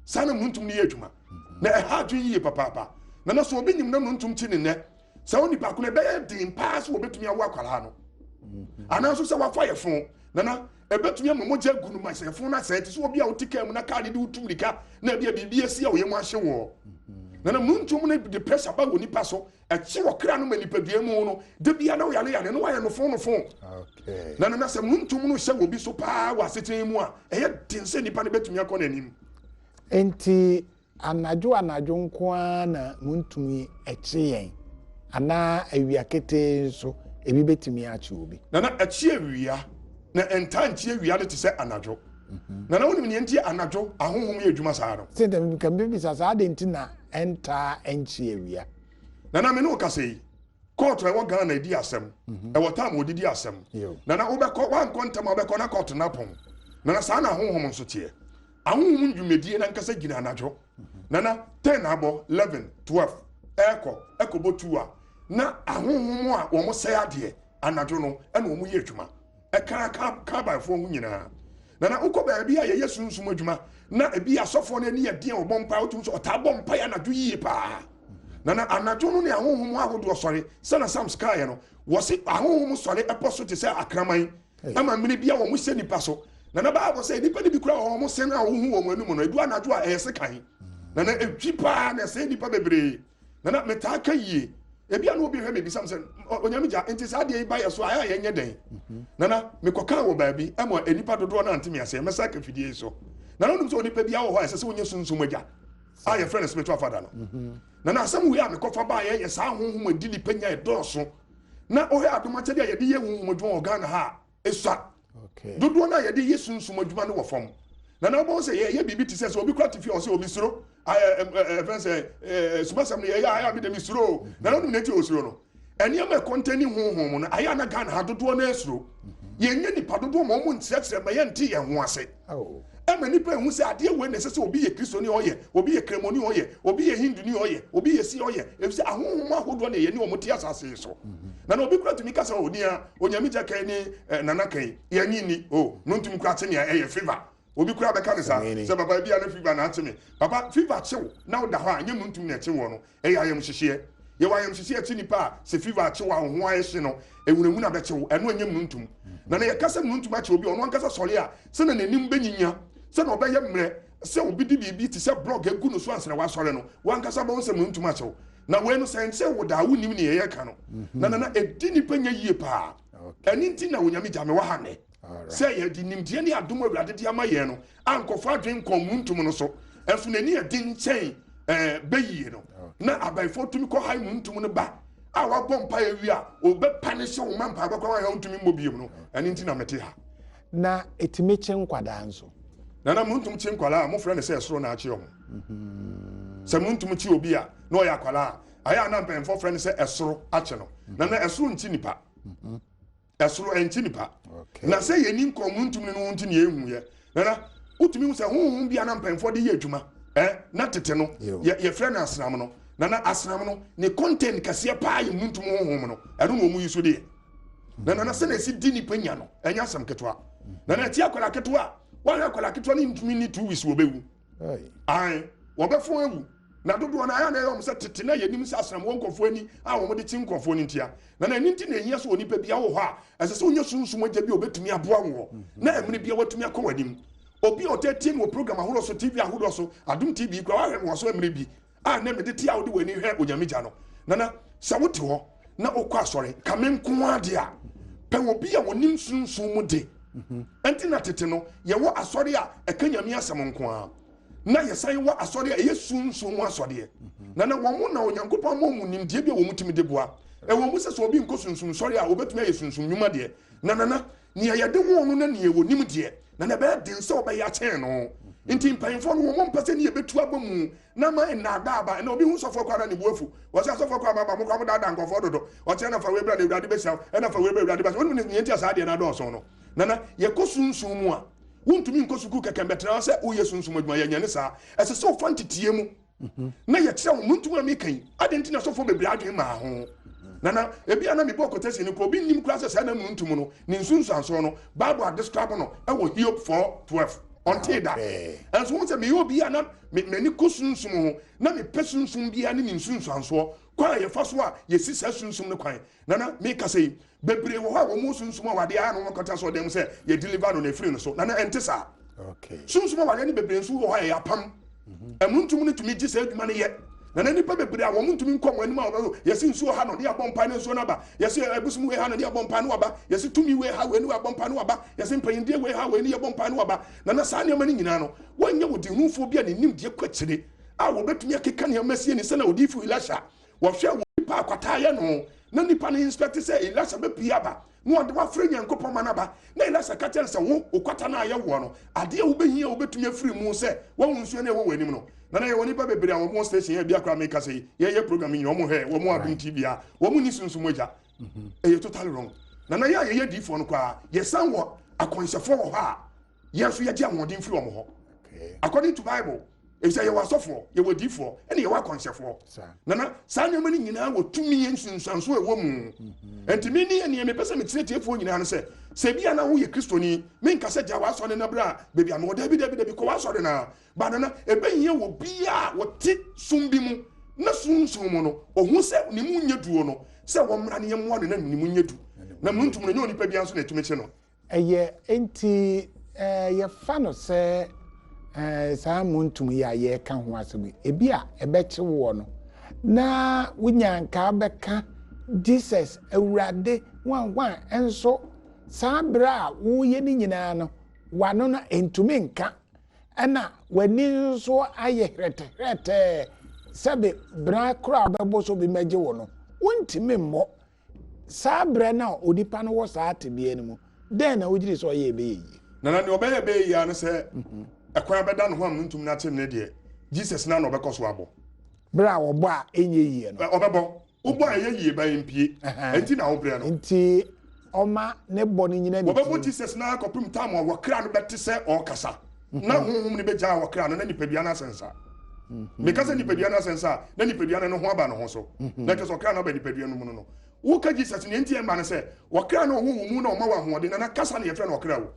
Saa na muntum no yɛ adwuma. Mhm. Na ɛha adwene yie papaapa. Na na sɛ obi nyim na muntum kyi ne nnɛ sɛ wo nipa ko no ɛbɛyɛ den paa sɛ wɔbɛtumi awo akwadaa no. Mhm. Anaa nso sɛ wafa yɛ fon. Nana Ebetumi ama mogya agu no ma sɛ ɛfon no asɛe te sɛ obi a wote kaa mu na kaa no de wo tu mmirika na ebia biribi asi a wo yam ahye woɔ. Na na muntum no de pressure ba wɔ nipa so, ɛkye ɔkra no ma nipadua mu no, da bia na woyare yare na woayɛ nofo nofo. Na na sɛ muntum no hyɛ wɔ bi so paa wɔ asetena mu a, ɛyɛ den sɛ nipa no betumi akɔ n'anim. Enti Anadwo anadwo nko ara na muntumi kye yɛn anaa awia ketee nso ebi betumi akye obi? Nana, ɛkye awia, na ɛntaa nkye awia no te sɛ anadwo. Nana, wonim nea enti a anadwo ahonhom yɛ adwuma saa no? Sɛ nka mebisa sɛ adɛn nti na ɛntaa nkye awia? Nana, me ne wo kasa yi, kɔɔto a ɛwɔ Ghana edi asɛm. Ɛwɔ time a wɔde di asɛm. Nana, wobɛkɔ, woankɔ ntɛm a wobɛkɔ na kɔɔto no apɔn. Nana, saa na ahonhom nso teɛ. Ahonhom ndwumadie no ankasa gyina anadwo. Nana, 10 abɔ, 11, 12, ɛrekɔ, ɛkɔbɔ 2 a, na ahonhom a wɔn sɛe adeɛ anadwo no ɛna wɔn yɛ adwuma. Ɛka ka kabanfoɔ ho nyinaa. Nana, wokɔ baabi a yɛyɛ sunsum adwuma na ebi asɔfoɔ no ani yɛ den a wɔbɔ mpae, wotumi sɛ ɔtaa bɔ mpae anadwo yie paa. Nana, anadwo no ne ahonhom ahodoɔ sɔre, sɛna Psalms kaeɛ no, wɔse ahonhom sɔre ɛpɔ so te sɛ akraman. Ɛma mmere bi a wɔn hyɛ nipa so. Na na Bible sɛ nnipa no bi kura wɔn se no a wohu wɔn anim no, edu anadwo a ɛyɛ sekan. Na na etwi paa na ɛsɛe nnipa bebree. Na na metaa ka yie. Ebi a na obi hwɛ me bisa me sɛ, Onyame gya, nti saa adeɛ yi ba yɛ so a, ɛyɛ a yɛnyɛ dɛn? Na na mekɔkaa wɔ baabi ma nnipa dodoɔ no ante me aseɛ. Mɛsa aka fidie yi so. Na na wonim sɛ onipa biara wɔ hɔ a ɛsɛ sɛ wonya sunsum agya a yɛfrɛ no spiritual father no. Na na asɛm wei a mekɔfa baeɛ yɛ saa honhom a ɛdi nipa nya ɛdɔɔso. Na wohwɛ adom akyɛdeɛ a yɛde yɛ honhom adwuma wɔ Ghana ha a, ɛsua. Dodoɔ no a yɛde yɛ sunsum adwuma no wɔ fam. Na na wobɛhu sɛ yɛyɛ biribi te sɛ sɛ obi kora te fie a ɔsɛ omi suro ɛfɛn sɛ sumasɛm no yɛyɛ ayɛ a mede me suro o. Na na wonim nea nti a ɔsuro no. Nneɛma ɛkɔntɛni honhom no ayɛ a na Ghana ha dodoɔ no asuro. Yɛnyɛ nipa dodoɔ ma wɔn nkyerɛkyerɛ ma yɛnte yɛn ho ase. Ɛma nnipa ehu sɛ adeɛ wei na ɛsɛ sɛ obi yɛ Kristoni a ɔyɛ, obi yɛ Kramoni a ɔyɛ, obi yɛ Hinduni a ɔyɛ, obi yɛ si a ɔyɛ, efisɛ ahonhom ahodoɔ na yɛne wɔn te asase yi so. Na na obi kura tumi ka sɛ, o nea Onyame gya kan ne eh, Nana kan, yɛnye nni, o, no ntumi kura kye nea ɛyɛ fever. Obi kura bɛka ne saa, sɛ papa ebi a na fever na akye me. Papa, fever kye wo na woda hɔ a, ɛnyɛ no ntumi na ɛkye woɔ no. Ɛyɛ ayamhyehyeɛ. Yɛwɔ ayamhyehyeɛ ɛkye nipa a sɛ fever akye wo a wo ho ayɛ hye no, ehunahuna bɛkye wo. Ɛno ɛnyɛ mununtum. Na na yɛka sɛ mununtum akye obi a, ɔno ankasa sɔre a, sɛnea n'anim bɛnyinya, sɛnea ɔbɛyɛ mmerɛ, sɛ obi de biribi te sɛ blɔg agu no so ansa na wasɔre no, w'ankasa bɛhu sɛ mununtum akye wo. Na wei no, sɛ ɛnkyee wo da a, wonnim nea yɛreka no. Na na na ɛdi nipa nya yie paa. Ɛno nti na Onyame gya me wɔ ha nnɛ. Sɛ yɛde nimdeɛ ne adom Awurade de ama yɛn no a nkurɔfoɔ adwene nkɔɔ muntum no so, nso n'ani yɛ den kyɛn ɛɛ bɛyie no, na abayifoɔ tumi kɔ hae muntum no ba a wabɔ mpaeɛ wie a ɔbɛpa ne hyɛ wo ma mpaebɔ koraa a wontumi mmɔ biom no, ɛno nti na mete ha. Na ɛtumi kye nkwadaa nso. Nana muntum kye nkwadaa a mofrɛ no sɛ ɛsoro na akye ɔmo. Sɛ muntum kye obi a na ɔyɛ akwadaa a, ayɛ a na mpanyinfoɔ frɛ no sɛ ɛsoro akye no. Nana ɛsoro nkye nipa. Ɛsoro ɛnkye nipa. Na sɛ yɛni nkɔm muntum no no nti na yɛnhu yɛ. Nana wotumi hu sɛ honhom bi a na mpanyinfoɔ de yɛ adwuma eh, na tete no yɛ yɛfrɛ no asram no. Nana asram no ne content kɛseɛ paa yɛ muntum honhom no. Ɛno na wɔn yi so deɛ. Na nana sɛ na ɛsi di nipa nya no ɛnyɛ asɛm ketewa. Nana ɛti akwadaa ketewa a wɔahwɛ akwadaa ketewa no ntumi ni 2 weeks wɔbɛwu. Ae, wɔbɛfo awu. Na dodoɔ no ayɛ na ɛyɛ wɔn sɛ tete na yɛnim sɛ asram wɔ nkurɔfoɔ ani a wɔde kye nkurɔfoɔ no ntia. Na na ɛno nti na ɛhia sɛ onipa bi wɔ hɔ a ɛsɛ sɛ wonya sunsum agya bi a ɔbɛtumi aboa woɔ na mmerɛ bi a watumi akɔ w'anim. Obi a ɔtaa tie me wɔ program ahodoɔ so, TV ahodoɔ so, Adom TV koraa wahwɛ me wɔ so mmerɛ bi a nnɛ mede te a wode w'ani hwɛ Onyame gya no. Nana, sɛ wote hɔ na wokɔ asɔre, ka me nko ara deɛ a, pɛ obi a ɔnim sunsum mu de. Ɛnti na tete no yɛwɔ asɔre a ɛka Nyame asɛm nko ara, na yɛsan wɔ asɔre a ɛyɛ sunsum mu asɔdeɛ. Nana, wɔn na Onyankopɔn ama wɔn nimdeɛ bi a wɔn tumi de boa. Ɛwɔ mu sɛ sɛ obi nkɔ sunsum sɔre a obetumi ayɛ sunsum nnwuma deɛ, na nana, nea yɛde woo no ne nea onim deɛ, na na ɛbɛyɛ den sɛ ɔbɛyɛ akyɛn no. Nti mpanyimfoɔ no wɔn mpɛ sɛ ne yɛbɛtu aba mu na ama nnaadaa aba. Ɛnna obi hu sɔfoɔ koraa na ne bo afu. Wɔsɛ asɔfoɔ koraa ma mo koraa mo daadaa nkurɔfoɔ dodo. Ɔkyɛ ɛna fa wei bra na Awurade bɛhyira wo, ɛna fa wei bra Awurade bɛhyira wo. Wonim nea nti a saa adeɛ no adɔɔso no? Nana, yɛkɔ sunsum mu a, wontumi nkɔ sukuu kɛkɛ mbɛtena hɔ sɛ woyɛ sunsum adwuma. Yɛnyɛ ne saa. Ɛsɛ sɛ wofa nteteɛ mu na yɛkyerɛ wo muntum a meka yi. Adɛn nti na asɔfoɔ bebree adwene maa ho? Nana, ebi a na mebɔ quotation no koraa, obi nnim koraa sɛ saa na muntum no, ne nsunsuansoɔ no, Bible adescribe no wɔ Hiob 4:12. Ɔntee da. Ɛnso wohu sɛ meyɛ obi a na m'ani kɔ sunsum ho, na mepɛ sunsum biara ne ne nsunsuansoɔ, kwan a yɛfa so a yɛsi saa sunsum no kwan. Nana, mekasa yi, bebree wɔ hɔ a wɔn sunsum awadeɛ a na wɔkɔte asɔredan mu sɛ yɛ deliver no na efiri no so. Nana, ɛnte saa. Sunsum awadeɛ no bebree nso wɔ hɔ a ɛyɛ apam. Ɛmu ntum no tumi gye saa adwuma no yɛ. Nana, nnipa bebree a wɔn ntumi nkɔ wɔn anim a wɔn yɛsi nsuo ha no ne yɛabɔ mpae na nsuo no aba. Yɛsi ɛbosom wei ha no ne yɛabɔ mpae no waba. Yɛsi tumi wei ha wei ne yɛabɔ mpae no waba. Yɛsi mpanyindie wei ha wei ne yɛbɔ mpae no waba. Nana, saa nneɛma no nyinaa no, wɔnyɛ ɔdehunufoɔ bi a ne nimdeɛ kɔ akyire a wɔbɛtumi akeka nneɛma sie ne sɛnea odiyifo Elisha wɔhwɛ wɔ nipa a kwata ayɛ no na nipa no inspect sɛ Elisha bɛpue aba na ɔde wafrɛ Nyankopɔn ma no aba na Elisha ka kyerɛ no sɛ wo wo kwata no a ayɛ woɔ no adeɛ a wobɛhia a wobɛtumi afiri mu sɛ wahu nsuo no ɛwɔ w'anim no. Nana, yɛwɔ nipa bebree a wɔn wɔ station yɛ bia koraa meka sɛ yi yɛyɛ program yi nyina wɔn hwɛ wɔn Adom TV a wɔn nni sunsum agya. Ɛyɛ totally wrong. Nana, yɛ a yɛyɛ diifoɔ no koraa yɛsan wɔ akɔnhyɛfoɔ wɔ hɔ a yɛn nso yɛgye ahoɔden firi wɔn hɔ according to Bible, efisɛ yɛwɔ asɔfoɔ, yɛwɔ adiifoɔ, ɛna yɛwɔ akɔnhyɛfoɔ. Nana, saa nneɛma no nyinaa wɔ tumi nsunsuanso a ɛwɔ mu. Nti me ne nea mepɛ sɛ mekyerɛ tiefoɔ nyinaa no sɛ, sɛ bi a na woyɛ Kristoni, menka sɛ gya w'asɔre na bra baabi a mewɔ. Dabi, dabi, dabi, kɔ w'asɔre na ba. Nana, ɛbɛhia wɔ bi a wɔte sum bi mu na sunsum mu no ɔhu sɛ ne mu nyɛ duo no sɛ wɔmmra ne yɛmmoa no na ne mu nyɛ du. Na muntum no nyɛ onipa biara nso na ɛtumi kye no. Ɛyɛ enti yɛfa no sɛ saa montom yi a yɛreka ho asɛm yi, ebi a ɛbɛkye woɔ no, na wonya nka bɛka Jesus Awurade hwanhwan, nso saa berɛ a woreyɛ ne nyinaa no, w'ano no ntumi nka, ɛna w'ani nso ayɛ hrɛtɛhrɛtɛɛ sɛbe bra koraa a wobɛbɔ sɛ obi mmɛgye wo no, wontumi mmɔ. Saa berɛ no a onipa no wɔ saa tebea no mu, dɛn na wogye di sɛ ɔyɛ a ɛbɛyɛ yie? Nana, nea ɔbɛyɛ a ɛbɛyɛ yie ara ne sɛ ɛkwan bɛda ne ho a mentum no akyere no deɛ, Jesus no ara na ɔbɛkɔ so abɔ. Berɛ a ɔbɔ a ɛnyɛ yie no. Ɔbɛbɔ. Wobɔ a ɛyɛ yie ba ɛmpue. Ɛnti na wobrɛ no. Nti ɔma ne bɔ no nyina ne Wɔbɛbɔ tirim. Jesus no ara kɔpem time a wɔkra no bɛte sɛ ɔrekasa. Na honhom no bɛgyaa ɔkra no na nipadua no asɛnsa. Meka sɛ nipadua no asɛnsa a, na nipadua no no ho aba ne ho so. Na kyerɛ sɛ ɔkra no aba nipadua no mu no no. Woka Jesus nea nti ɛmma no sɛ ɔkra no ɔwɔ wo mu na ɔma wo ahoɔden na na kasa na yɛfrɛ no ɔkra o.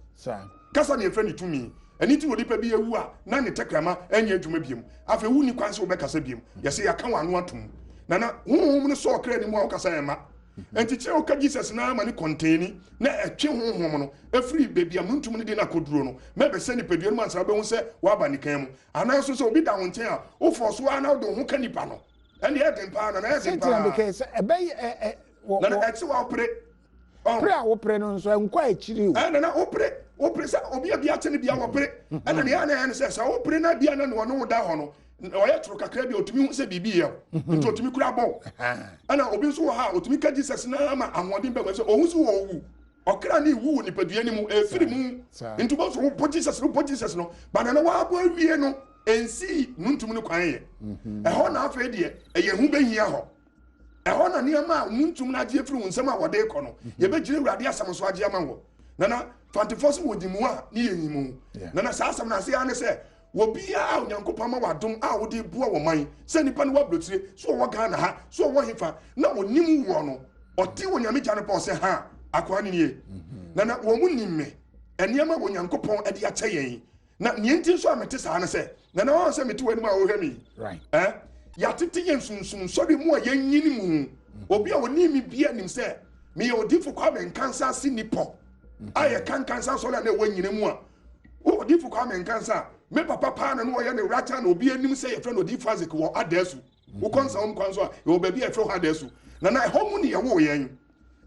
Kasa na yɛfrɛ no tumi. Ɛno nti na onipa bi awu a na ne tɛkrɛma ɛnyɛ adwuma biom. Afei wonni kwan sɛ wobɛkasa biom. Yɛsɛ yɛaka w'ano atom. Na na honhom no sɔ ɔkra no mu a wokasa ɛmma. Enti kyerɛ woka Jesus no ara ma no kɔntɛni na ɛtwe honhom no ɛfiri baabi a muntum no de no akɔduro no ma ɛbɛsɛ nipadua no mu ansa wobɛhu sɛ woaba ne kan mu. Anaa nso sɛ obi da wo nkyɛn a, wofɔɔ so ara na wode wo ho ka nipa no. Ɛnde ɛyɛ den paa, Nana, ɛyɛ den Sɛ nti na paa. mekɛɛ sɛ ɛbɛyɛ ɛ ɛ wɔ Nana, wɔ. ɛte wa wopere. Pere a wopere no nso ɛnkɔ akyiri o. Ɛna na wopere wopere sɛ obi a bi ate no bia wɔpere. Ɛna nea na ɛyɛ no sɛ sɛ wopere na bia na ɔne wo da hɔ no ɔyɛ toro kakra bi a otumi hu sɛ biribi yɛ wo nti otumi kura bɔ wo. Ɛna obi nso wɔ ha a otumi ka Jesus na ama ahoɔden bɛ mu sɛ ohu sɛ ɔwu ɔkra ne wu wɔ nipadua no mu ɛfiri mu nti wobɛhu sɛ wobɔ Jesus no wobɔ Jesus no ba na na wabɔ awie no ɛnsii nuntum no kwan yɛ. Ɛhɔ na afei deɛ ɛyɛ ho bɛhia hɔ. Ɛhɔ na nneɛma a muntum no agye afiri wo nsam a wɔde rekɔ no, yɛbɛgyina Awurade asɛm so agye ama wɔ. Nana, Fantefoɔ so wɔdi mu a, ne yɛnyi mu. Nana, saa asɛm no ase ara ne sɛ, obiara a Onyankopɔn ama w'adom a wode boa wɔ man, sɛ nipa no wɔ aburokyire, so ɔwɔ Ghana ha, so ɔwɔ hefa, na ɔnim woɔ no, ɔte Onyame gya no pɛ ɔsɛ ha, akoa no nie. Nana, wɔn mu nim me, nneɛma a Onyankopɔn de akyɛ yɛn. Na nea nti nso a mete saa ne sɛ, na na wɔn sɛ mete w'anim a wohwɛ me yi, eh, yɛatete yɛn sunsum sɔre mu a yɛnyini mu. Mm-hmm. Obi a onim me bia nim sɛ meyɛ odifo Kwame Nkansa ase nipɔ a yɛka Nkansa sɔre a na ɛwɔ nyina mu a odifo Kwame Nkansa me papa paa na no ɔyɛ ne writer na obi anim sɛ yɛfrɛ no odifo Isaac wɔ Adasu. Wokɔ Nsawam kwan so a yɛwɔ baabi a yɛfrɛ hɔ Adasu. Na na ɛhɔ mu ne yɛwoo yɛn.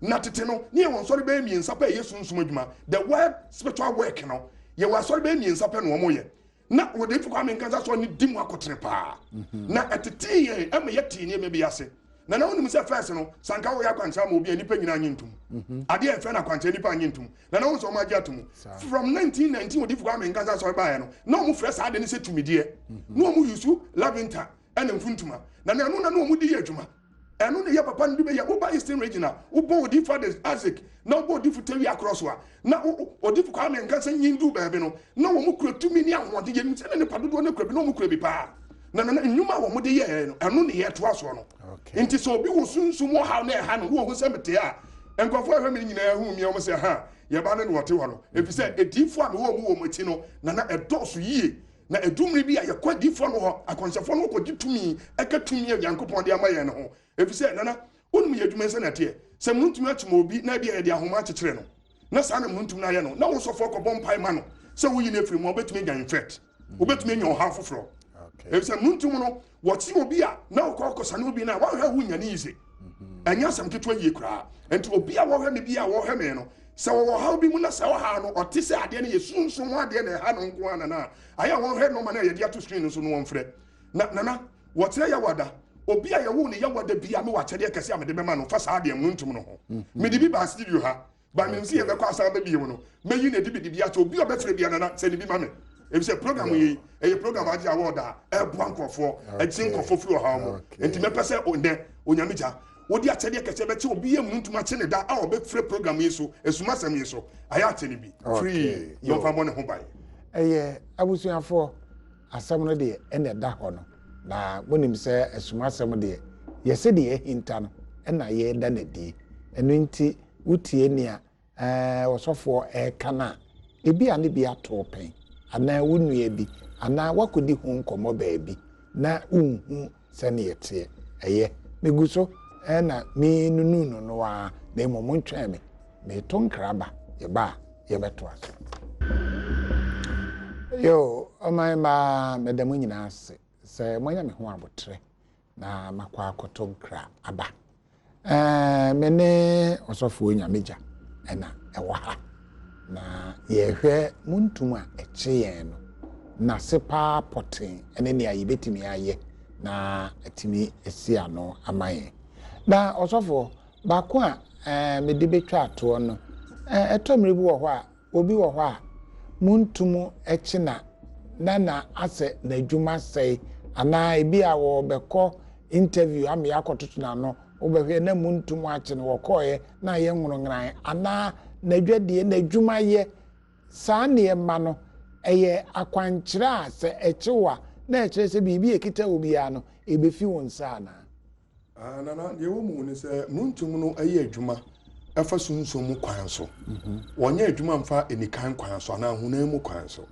Na tete no, ne yɛwɔ nsɔre bɛyɛ mmiɛnsa pɛ a ɛyɛ sunsum adwuma, the word spiritual work no, yɛwɔ asɔre bɛyɛ mmiɛnsa pɛ na wɔyɛ. Na Odiyifo Kwame Nkansah asɔre no di mu akotene paa. Mhm. Na ɛtetee yɛn ɛma yɛtee nneɛma bi ase. Na na wonim sɛ first no, sɛ anka woyɛ akwankyerɛ ama obi a nnipa nyinaa nye ntom. Mhm. Adeɛ a yɛfrɛ no akwankyerɛ nnipa nye ntom. Na na wohu sɛ wɔn agye atom. From 1919 Odiyifo Kwame Nkansah asɔre baeɛ no, na wɔn frɛ saa ade no sɛ tumideɛ. Mhm. Na wɔn yusu lavender ɛna mfuntuma. Na na ɛno na na wɔn de yɛ adwuma. Ɛno na ɛyɛ papa no de bɛyɛ. Woba Eastern Region a, wobɔ Odifo Isaac na wobɔ Odifo Tewi Akorɔ so a, na Odifo Kwame Nkansah nyin duu baabi no, na wɔn kura tumi ne ahoɔden. Yɛnim sɛ na nnipa dodoɔ no kura bi, na wɔn kura bi paa. Na na nnwuma a wɔn de yɛɛ no, ɛno na yɛtoa soɔ no. Nti sɛ obi wɔ sunsum ɔhaw na ɛha no, na wɔhu sɛ mete a, nkurɔfoɔ a ɛhwɛ me nyinaa hu me a, wɔn sɛ, ha, yɛba no na ɔte hɔ no. Ɛfiri sɛ adiyifoɔ a mewɔ wɔn wɔ wɔn akyi no, na na ɛdɔɔso yie. Na ɛdu mmere bi a yɛkɔ adiyifoɔ no hɔ, akwanhyɛfoɔ no hɔ kɔgye tumi ɛka tumi a Onyankopɔn de ama yɛn no ho. Ɛfiri sɛ, Nana, wonim yɛn adwuma yi sɛnea ɛteɛ. Sɛ mununtum akyem obi na ebia yɛde ahoma akyekyere no, na saa na mununtum no ayɛ no, na wo sɔfoɔ kɔbɔ mpae ma no sɛ woyi no afiri mu a, wobɛtumi anya infect. Wobɛtumi anya ɔhaw foforɔ. Ɛfiri sɛ mununtum no, wɔkye obi a na wokɔ kɔsane obi no a, woanhwɛ a wonnya ne yize. Ɛnyɛ asɛm ketewa yie koraa. Nti obi a wɔhwɛ me bi a wɔhwɛ me no, sɛ wɔwɔ ɔhaw bi mu na sɛ ɔhaw no ɔte sɛ adeɛ no yɛ sunsum ho adeɛ na ɛha no nko ara nana a, ayɛ a wɔnhwɛ nɔma no a yɛde ato screen no so no wɔmfrɛ. Na nana, wɔkyerɛ Yawada, obi a yɛwoo no Yawada bi a mewɔ akyɛdeɛ kɛse a mede bɛma no fa saa adeɛ mununtum no ho. Mede bi baa studio ha. Ba menim sɛ yɛbɛkɔ asan aba bio no, mɛyi no adi mede bi akyɛ obi a ɔbɛfrɛ bia nana sɛ ne bi ma me. Efisɛ program yi ɛyɛ program agye award a ɛboa nkurɔfoɔ, ɛgye nkurɔfoɔ firi ɔhaw mu. Nti mɛpɛ sɛ nnɛ Onyame gya wode akyɛdeɛ kɛseɛ bɛkyɛ obi a mununtum akye ne da a ɔbɛfrɛ program yi so, asumasɛm yi so, ayɛ akyɛ no bi free na ɔmfa mmɔ ne ho ban. Ɛyɛ abusuafoɔ asɛm no deɛ ɛna ɛda hɔ no, na monim sɛ asumasɛm deɛ yɛse deɛ ahinta no ɛna yɛda no adie, ɛno nti Wotie nea ɔsɔfoɔ reka no a, ebia ne bi ato wo pɛn, anaa wo nua bi, anaa woakɔdi ho nkɔmmɔ baabi na wonhu sɛdeɛ ɛteɛ. Ɛyɛ, megu so na merenunu no no ara, na mmom montwɛn me, mereto nkra aba, yɛba a yɛbɛtoa so. Yoo, ɔman mmaa, meda mo nyinaa ase sɛ moanya me ho aboterɛ na makɔ akɔto nkra aba. Ɛɛ, me ne ɔsɔfoɔ Nyamegya na ɛwɔ ha, na yɛrehwɛ montum a ɛkye yɛn no n'ase paa pɔtee ne nea yɛbɛtumi ayɛ na atumi asi ano ama yɛn. Na ɔsɔfoɔ, baako a ɛɛ mede bɛtwa atoɔ no, ɛɛ ɛtɔ mmerɛ bi wɔ hɔ a Obi wɔ hɔ a, montum kye na na na asɛ n'adwuma sɛe anaa ebi a wɔrebɛkɔ interview ama yɛakɔtoto n'ano, wobɛhwɛ na montum akye no, wɔkɔeɛ na ayɛ nwonongran anaa n'adwadie, n'adwumayɛ. Saa nneɛma no, ɛyɛ akwankyerɛ a sɛ ɛkye wo a, na ɛkyerɛ sɛ biribi a ɛkita wo biara no, ɛbɛfi wo nsa anaa? Ah, Nana, deɛ ɛwɔ mu ne sɛ nnwontom no yɛ adwuma ɛfa sunsum mu kwan so. Mhm. Wɔnyɛ adwuma mfa anikan kwan so anaa honam mu kwan so.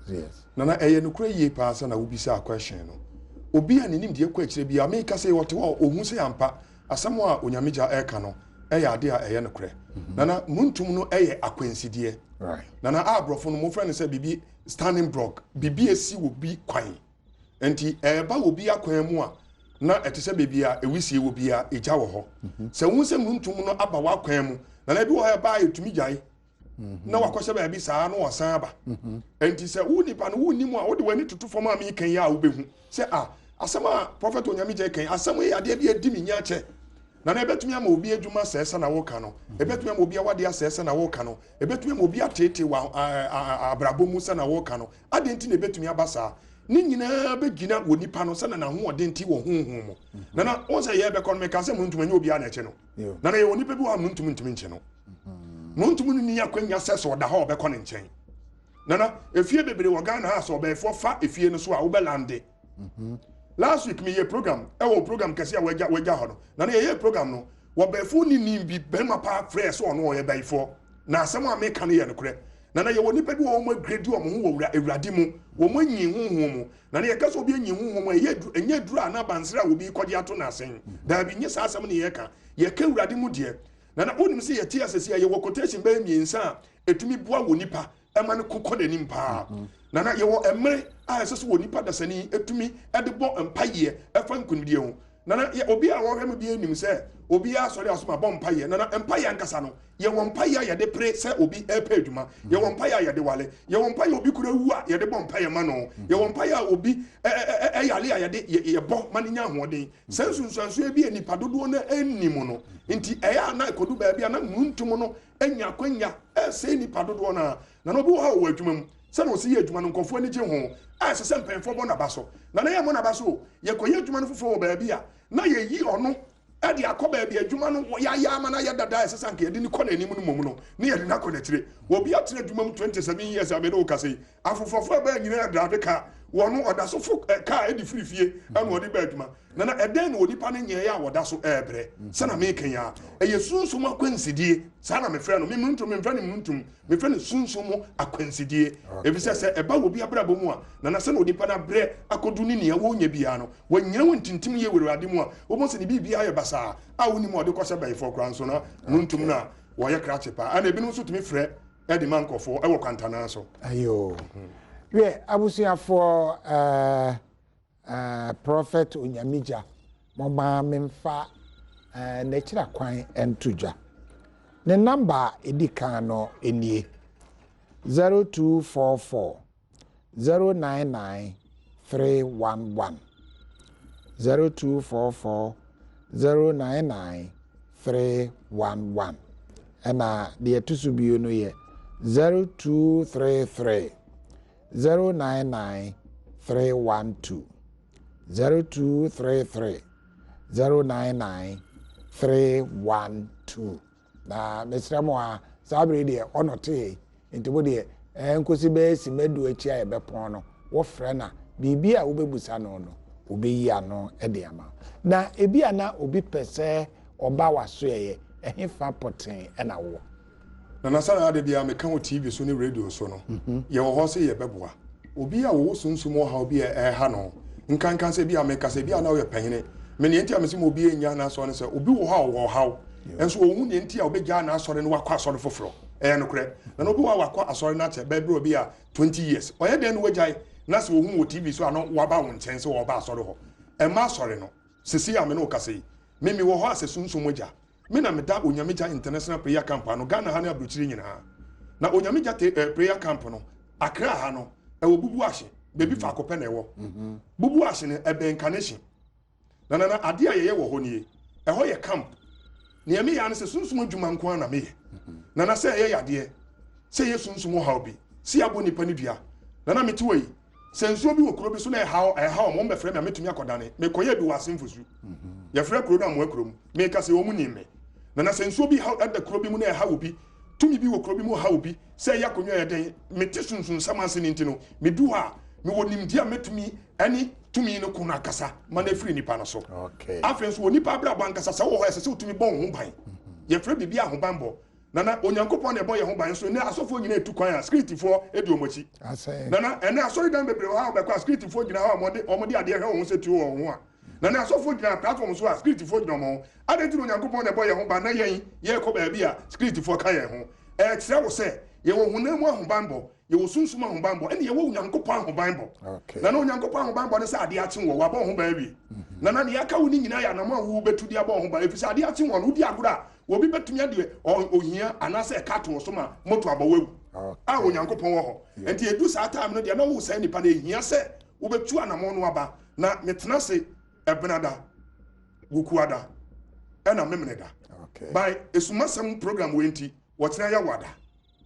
Nana, ɛyɛ nokorɛ yie paa sɛ na wobisaa question no. Obi a ne nimdeɛ kɔ akyire biara, meka sɛ ɔte hɔ a ɔhu sɛ ampa asɛm a Onyame gya ɛreka no ɛyɛ adeɛ a ɛyɛ nokorɛ. Mhm. Nana, nnwontom no ɛyɛ akwansideɛ. Nana, a aborɔfo no mofrɛ no sɛ biribi standing block, biribi esi wɔ bi kwan. Enti ɛreba wɔ obi akwan mu a, na ɛte sɛ baabi a wisie wɔ biara, egya wɔ hɔ. Mhm. Sɛ wohu sɛ nuntum no aba w'akwan mu, Nana, ebi wɔ hɔ a ɛbaa yɛtumi gyae na wakɔhyɛ baabi saa na wasan aba. Nti sɛ wo nipa no wonni mu a, wode w'ani toto fam a meka yi a, wobɛhu sɛ a asɛm a Prophet Onyame kan, asɛm yi adeɛ bi adi me nya kyɛ. Nana, ɛbɛtumi ama obi adwuma sɛɛ sɛ na woka no, ɛbɛtumi ama obi awadeɛ asɛe sɛ na woka no, ɛbɛtumi ama obi ateetee wɔ abrabɔ mu sɛ na woka no. Adeɛ nti na ɛbɛtumi aba saa ne nyinaa bɛgyina wɔ nipa no sɛna n'ahoɔden ti wɔ honhom mu. Nana, wɔn sɛ yɛbɛkɔ no, meka sɛ mo ntumi nyɛ obiara na ɛkyɛ no. Nana, yɛwɔ nipa bi wɔ a mo ntumi ntumi nkyɛ no, mo ntumi no ni akwanya sɛ ɔda hɔ a ɔbɛkɔ ne nkyɛn. Nana, efie bebree wɔ Ghana ha sɛ ɔbɛɛfoɔ fa efie no so a wobɛlande. Last week meyɛ program ɛwɔ program kɛse a wagya wagya hɔ no. Nana, yɛyɛ program no, wɔbɛɛfoɔ ni nim bi bɛrima paa frɛ sɛ ɔno ɔyɛ bɛyifoɔ, na asɛm a meka no yɛ nokorɛ. Nana, yɛwɔ nipa bi wɔ wɔn agredi wɔn ho wɔ wura Awurade mu, wɔn anyi honhom mu. Nana, yɛka sɛ obi anyi honhom mu a, ɛyɛ ɛnyɛ aduru a n'abansere a obi kɔgye ato n'asen. Daabi, nye saa asɛm ne yɛka. Yɛka Awurade mu deɛ. Nana, wonim sɛ yɛte asɛsi a yɛwɔ quotation bɛyɛ mmiɛnsa a ɛtumi boa wɔ nipa ɛma no kokɔ n'anim paa. Nana, yɛwɔ mmerɛ a ɛsɛ sɛ wɔ nipa dasani ɛtumi ɛde bɔ mpayɛ ɛfa nkonimdie ho. Nana, yɛ obi a wɔhwɛ no bi anim sɛ obi asɔre asom abɔ mpayɛ. Nana, mpayɛ ankasa no, yɛwɔ mpayɛ a yɛde pere sɛ obi ɛpɛ adwuma, yɛwɔ mpayɛ a yɛde wale, yɛwɔ mpayɛ obi kura wu a yɛde bɔ mpayɛ ma no, yɛwɔ mpayɛ a obi ɛyale a yɛde yɛbɔ ma no nya ahoɔden. Sɛ nsunsuansoɔ bi a nipa dodoɔ no anim no nti, ɛyɛ a na ɛkɔdu baabi a na nuntum no anya akwanya ɛsɛ nipa dodoɔ no a. Nana, obi wɔ hɔ a ɔwɔ adwuma mu, sɛna ɔsi yɛ adwuma no nkɔfoɔ ani gye ho a ɛsɛ sɛ mpanyinfoɔ bɔ n'aba so. Nana, yɛ mmɔ n'aba so o, yɛkɔyɛ adwuma no foforɔ wɔ baabi a na yɛyi ɔno ɛde akɔ baabi adwuma no yɛayɛ ama no ayɛ dada a ɛsɛ sɛ anka yɛde ne kɔ n'anim no mmom no ne yɛde no akɔ n'akyire. Obi atena adwuma mu 27 years a mene wo kasa yi, afoforɔfoɔ ɛbɛɛ nyinaa drive car, wɔno ɔda so fo car ɛde firi fie ɛna ɔde ba adwuma. Nana, ɛdɛn na onipa no nyɛeɛ a wɔda so ɛɛbrɛ? Sɛna meka yi a, ɛyɛ sunsum akwansidie, saa na mefrɛ no. Me mnuntum, memfrɛ no mnuntum, mefrɛ no sunsum mu akwansidie, ɛfiri sɛ sɛ ɛba wɔ bi abrabɔ mu a, nana, sɛna onipa no abrɛ akɔdu ne nea wɔnyɛ biara no, wɔnyina wɔ ntintim yie wɔ Awurade mu a, wobɛhu sɛ ne biribiara yɛ basaa a wonim a ɔde kɔhyɛ bɛyifoɔ koraa nso na nuntum no a wɔyɛ krakye paa. Ɛna ebinom nso tumi frɛ ɛde ma nkɔfoɔ ɛwɔ kwantanaa so. Ayo, wiɛ, abusuafoɔ, Prophet Onyamigya, mɔmaa memfa n'akyira kwan nto dwa. Ne number a ɛdi kan no nie: 0244 099 311, 0244 099 311. Ɛna deɛ ɛto so bio no yɛ 0233 099 312, 0233 099 312. Na mesrɛ mo a, saa bere deɛ ɔnɔ tee nti mo deɛ nkosi bɛyɛ simadu akyi a yɛbɛpɔn no, wofrɛ na biribi a wobɛbusa no, wobɛyi ano de ama. Na ebi a na obi pɛ sɛ ɔba w'asoɛyɛ, ɛhe fa pɔtee ɛna wowɔ? Nana, sɛ ade bia meka wɔ TV so ne radio so no, yɛwɔ hɔ sɛ yɛbɛboa obi a wɔwɔ sunsum ɔhaw bi a ɛha no, nkanka sɛ bi a meka sɛ bi a na ɔyɛ panyini. Me neɛ nti a mesɛ ma obi nya n'asɔre no sɛ obi wɔ hɔ a ɔwɔ ɔhaw nso ɔhu neɛ nti a ɔbɛgyaa n'asɔre no wakɔ asɔre foforɔ. Ɛyɛ nokorɛ, na obi wɔ hɔ a wakɔ asɔre no akyɛ bɛɛ berɛ obi a 20 years, ɔyɛ dɛn no wagyae? Na sɛ ɔhu wɔ TV so a no waba wo nkyɛn sɛ wɔba asɔre hɔ, ɛma asɔre no sisi a me ne wo kasa yi, me mewɔ hɔ a sɛ sunsum agya. Me na meda Onyamegya International Prayer Camp ano Ghana ha ne aburokyire nyinaa. Na Onyamegya te, Prayer Camp no, Accra ha no, ɛwɔ Bubuahye, baabi faako pɛ na ɛwɔ. Bubuahye no, ɛbɛn Kaneshie. Na nana, adeɛ a yɛyɛ wɔ hɔ nie, ɛhɔ yɛ camp. Nea meyɛ ano sɛ sunsum adwuma nko ara na meyɛ. Nana, sɛ ɛyɛ yadeɛ, sɛ ɛyɛ sunsum ɔhaw bi, sɛ yɛabɔ nipa no dua. Nana, mete hɔ yi, sɛ nsuo bi wɔ kuro bi so na ɛhaw ɛhaw wɔn, bɛfrɛ me a mɛtumi akɔdane. Mekɔyɛ bi wɔ Asemfosu. Yɛfrɛ kuro no Amoa kurom. Meka sɛ wɔn nim me. Nana, sɛ nsuo bi haw ɛda kuro bi mu na ɛhaw obi, tumi bi wɔ kuro bi mu haw obi, sɛ ɛyɛ akonnwa yɛ den, mete sunsunsɛm ase no nti no, medu hɔ a, mewɔ nimdeɛ a mɛtumi ɛne tumi no ko no akasa ma no afiri nipa no so. Afei nso wɔ nipa abrabɔ ankasa, sɛ wowɔ hɔ a ɛsɛ sɛ wotumi bɔ wo ho ban. Yɛfrɛ biribi ahobanbɔ. Nana, Onyankopɔn na ɛbɔ yɛn ho ban nso ɛnɛ asɔfoɔ nyinaa etu kwan a spiritifoɔ di wɔn akyi. Nana, ɛnɛ asɔredan bebree wɔ ha a wɔbɛkɔ a spiritifoɔ gyina hɔ a wɔde wɔde adeɛ hwɛ wɔn ho sɛ tuo wɔ wɔn ho a. Nana, asɔfoɔ gyina platform so a spiritifoɔ gyina wɔn ho. Adɛn nti na Onyankopɔn na ɛbɔ yɛn ho ban na yɛn yɛrekɔ baabi a spiritifoɔ ka yɛn ho? Ɛkyerɛ wo sɛ yɛwɔ honam mu ahobanbɔ, yɛwɔ sunsum ahobanbɔ, ɛne yɛwɔ Onyankopɔn ahobanbɔ. Nana, Onyankopɔn ahobanbɔ ne sɛ adeɛ akye wɔ, wabɔ ho ban awie. Nana, nea aka wo ne nyinaa yɛ anam a wobɛtu de abɔ ho ban, ɛfiri sɛ adeɛ akye wɔ no, wodi agorɔ a Obi bɛtumi ade ohia anaasɛ ɛka ato wo so ma moto abɔ wo awu. A Onyankopɔn wɔ hɔ. Nti ɛdu saa time no deɛ na wo saa nipa no ɛhia sɛ wobɛtu anamɔn no aba. Na metena ase Ɛbenada, Wukuada, ɛna Memeneda. By esumasɛm program wei nti, wɔkyena Yawada.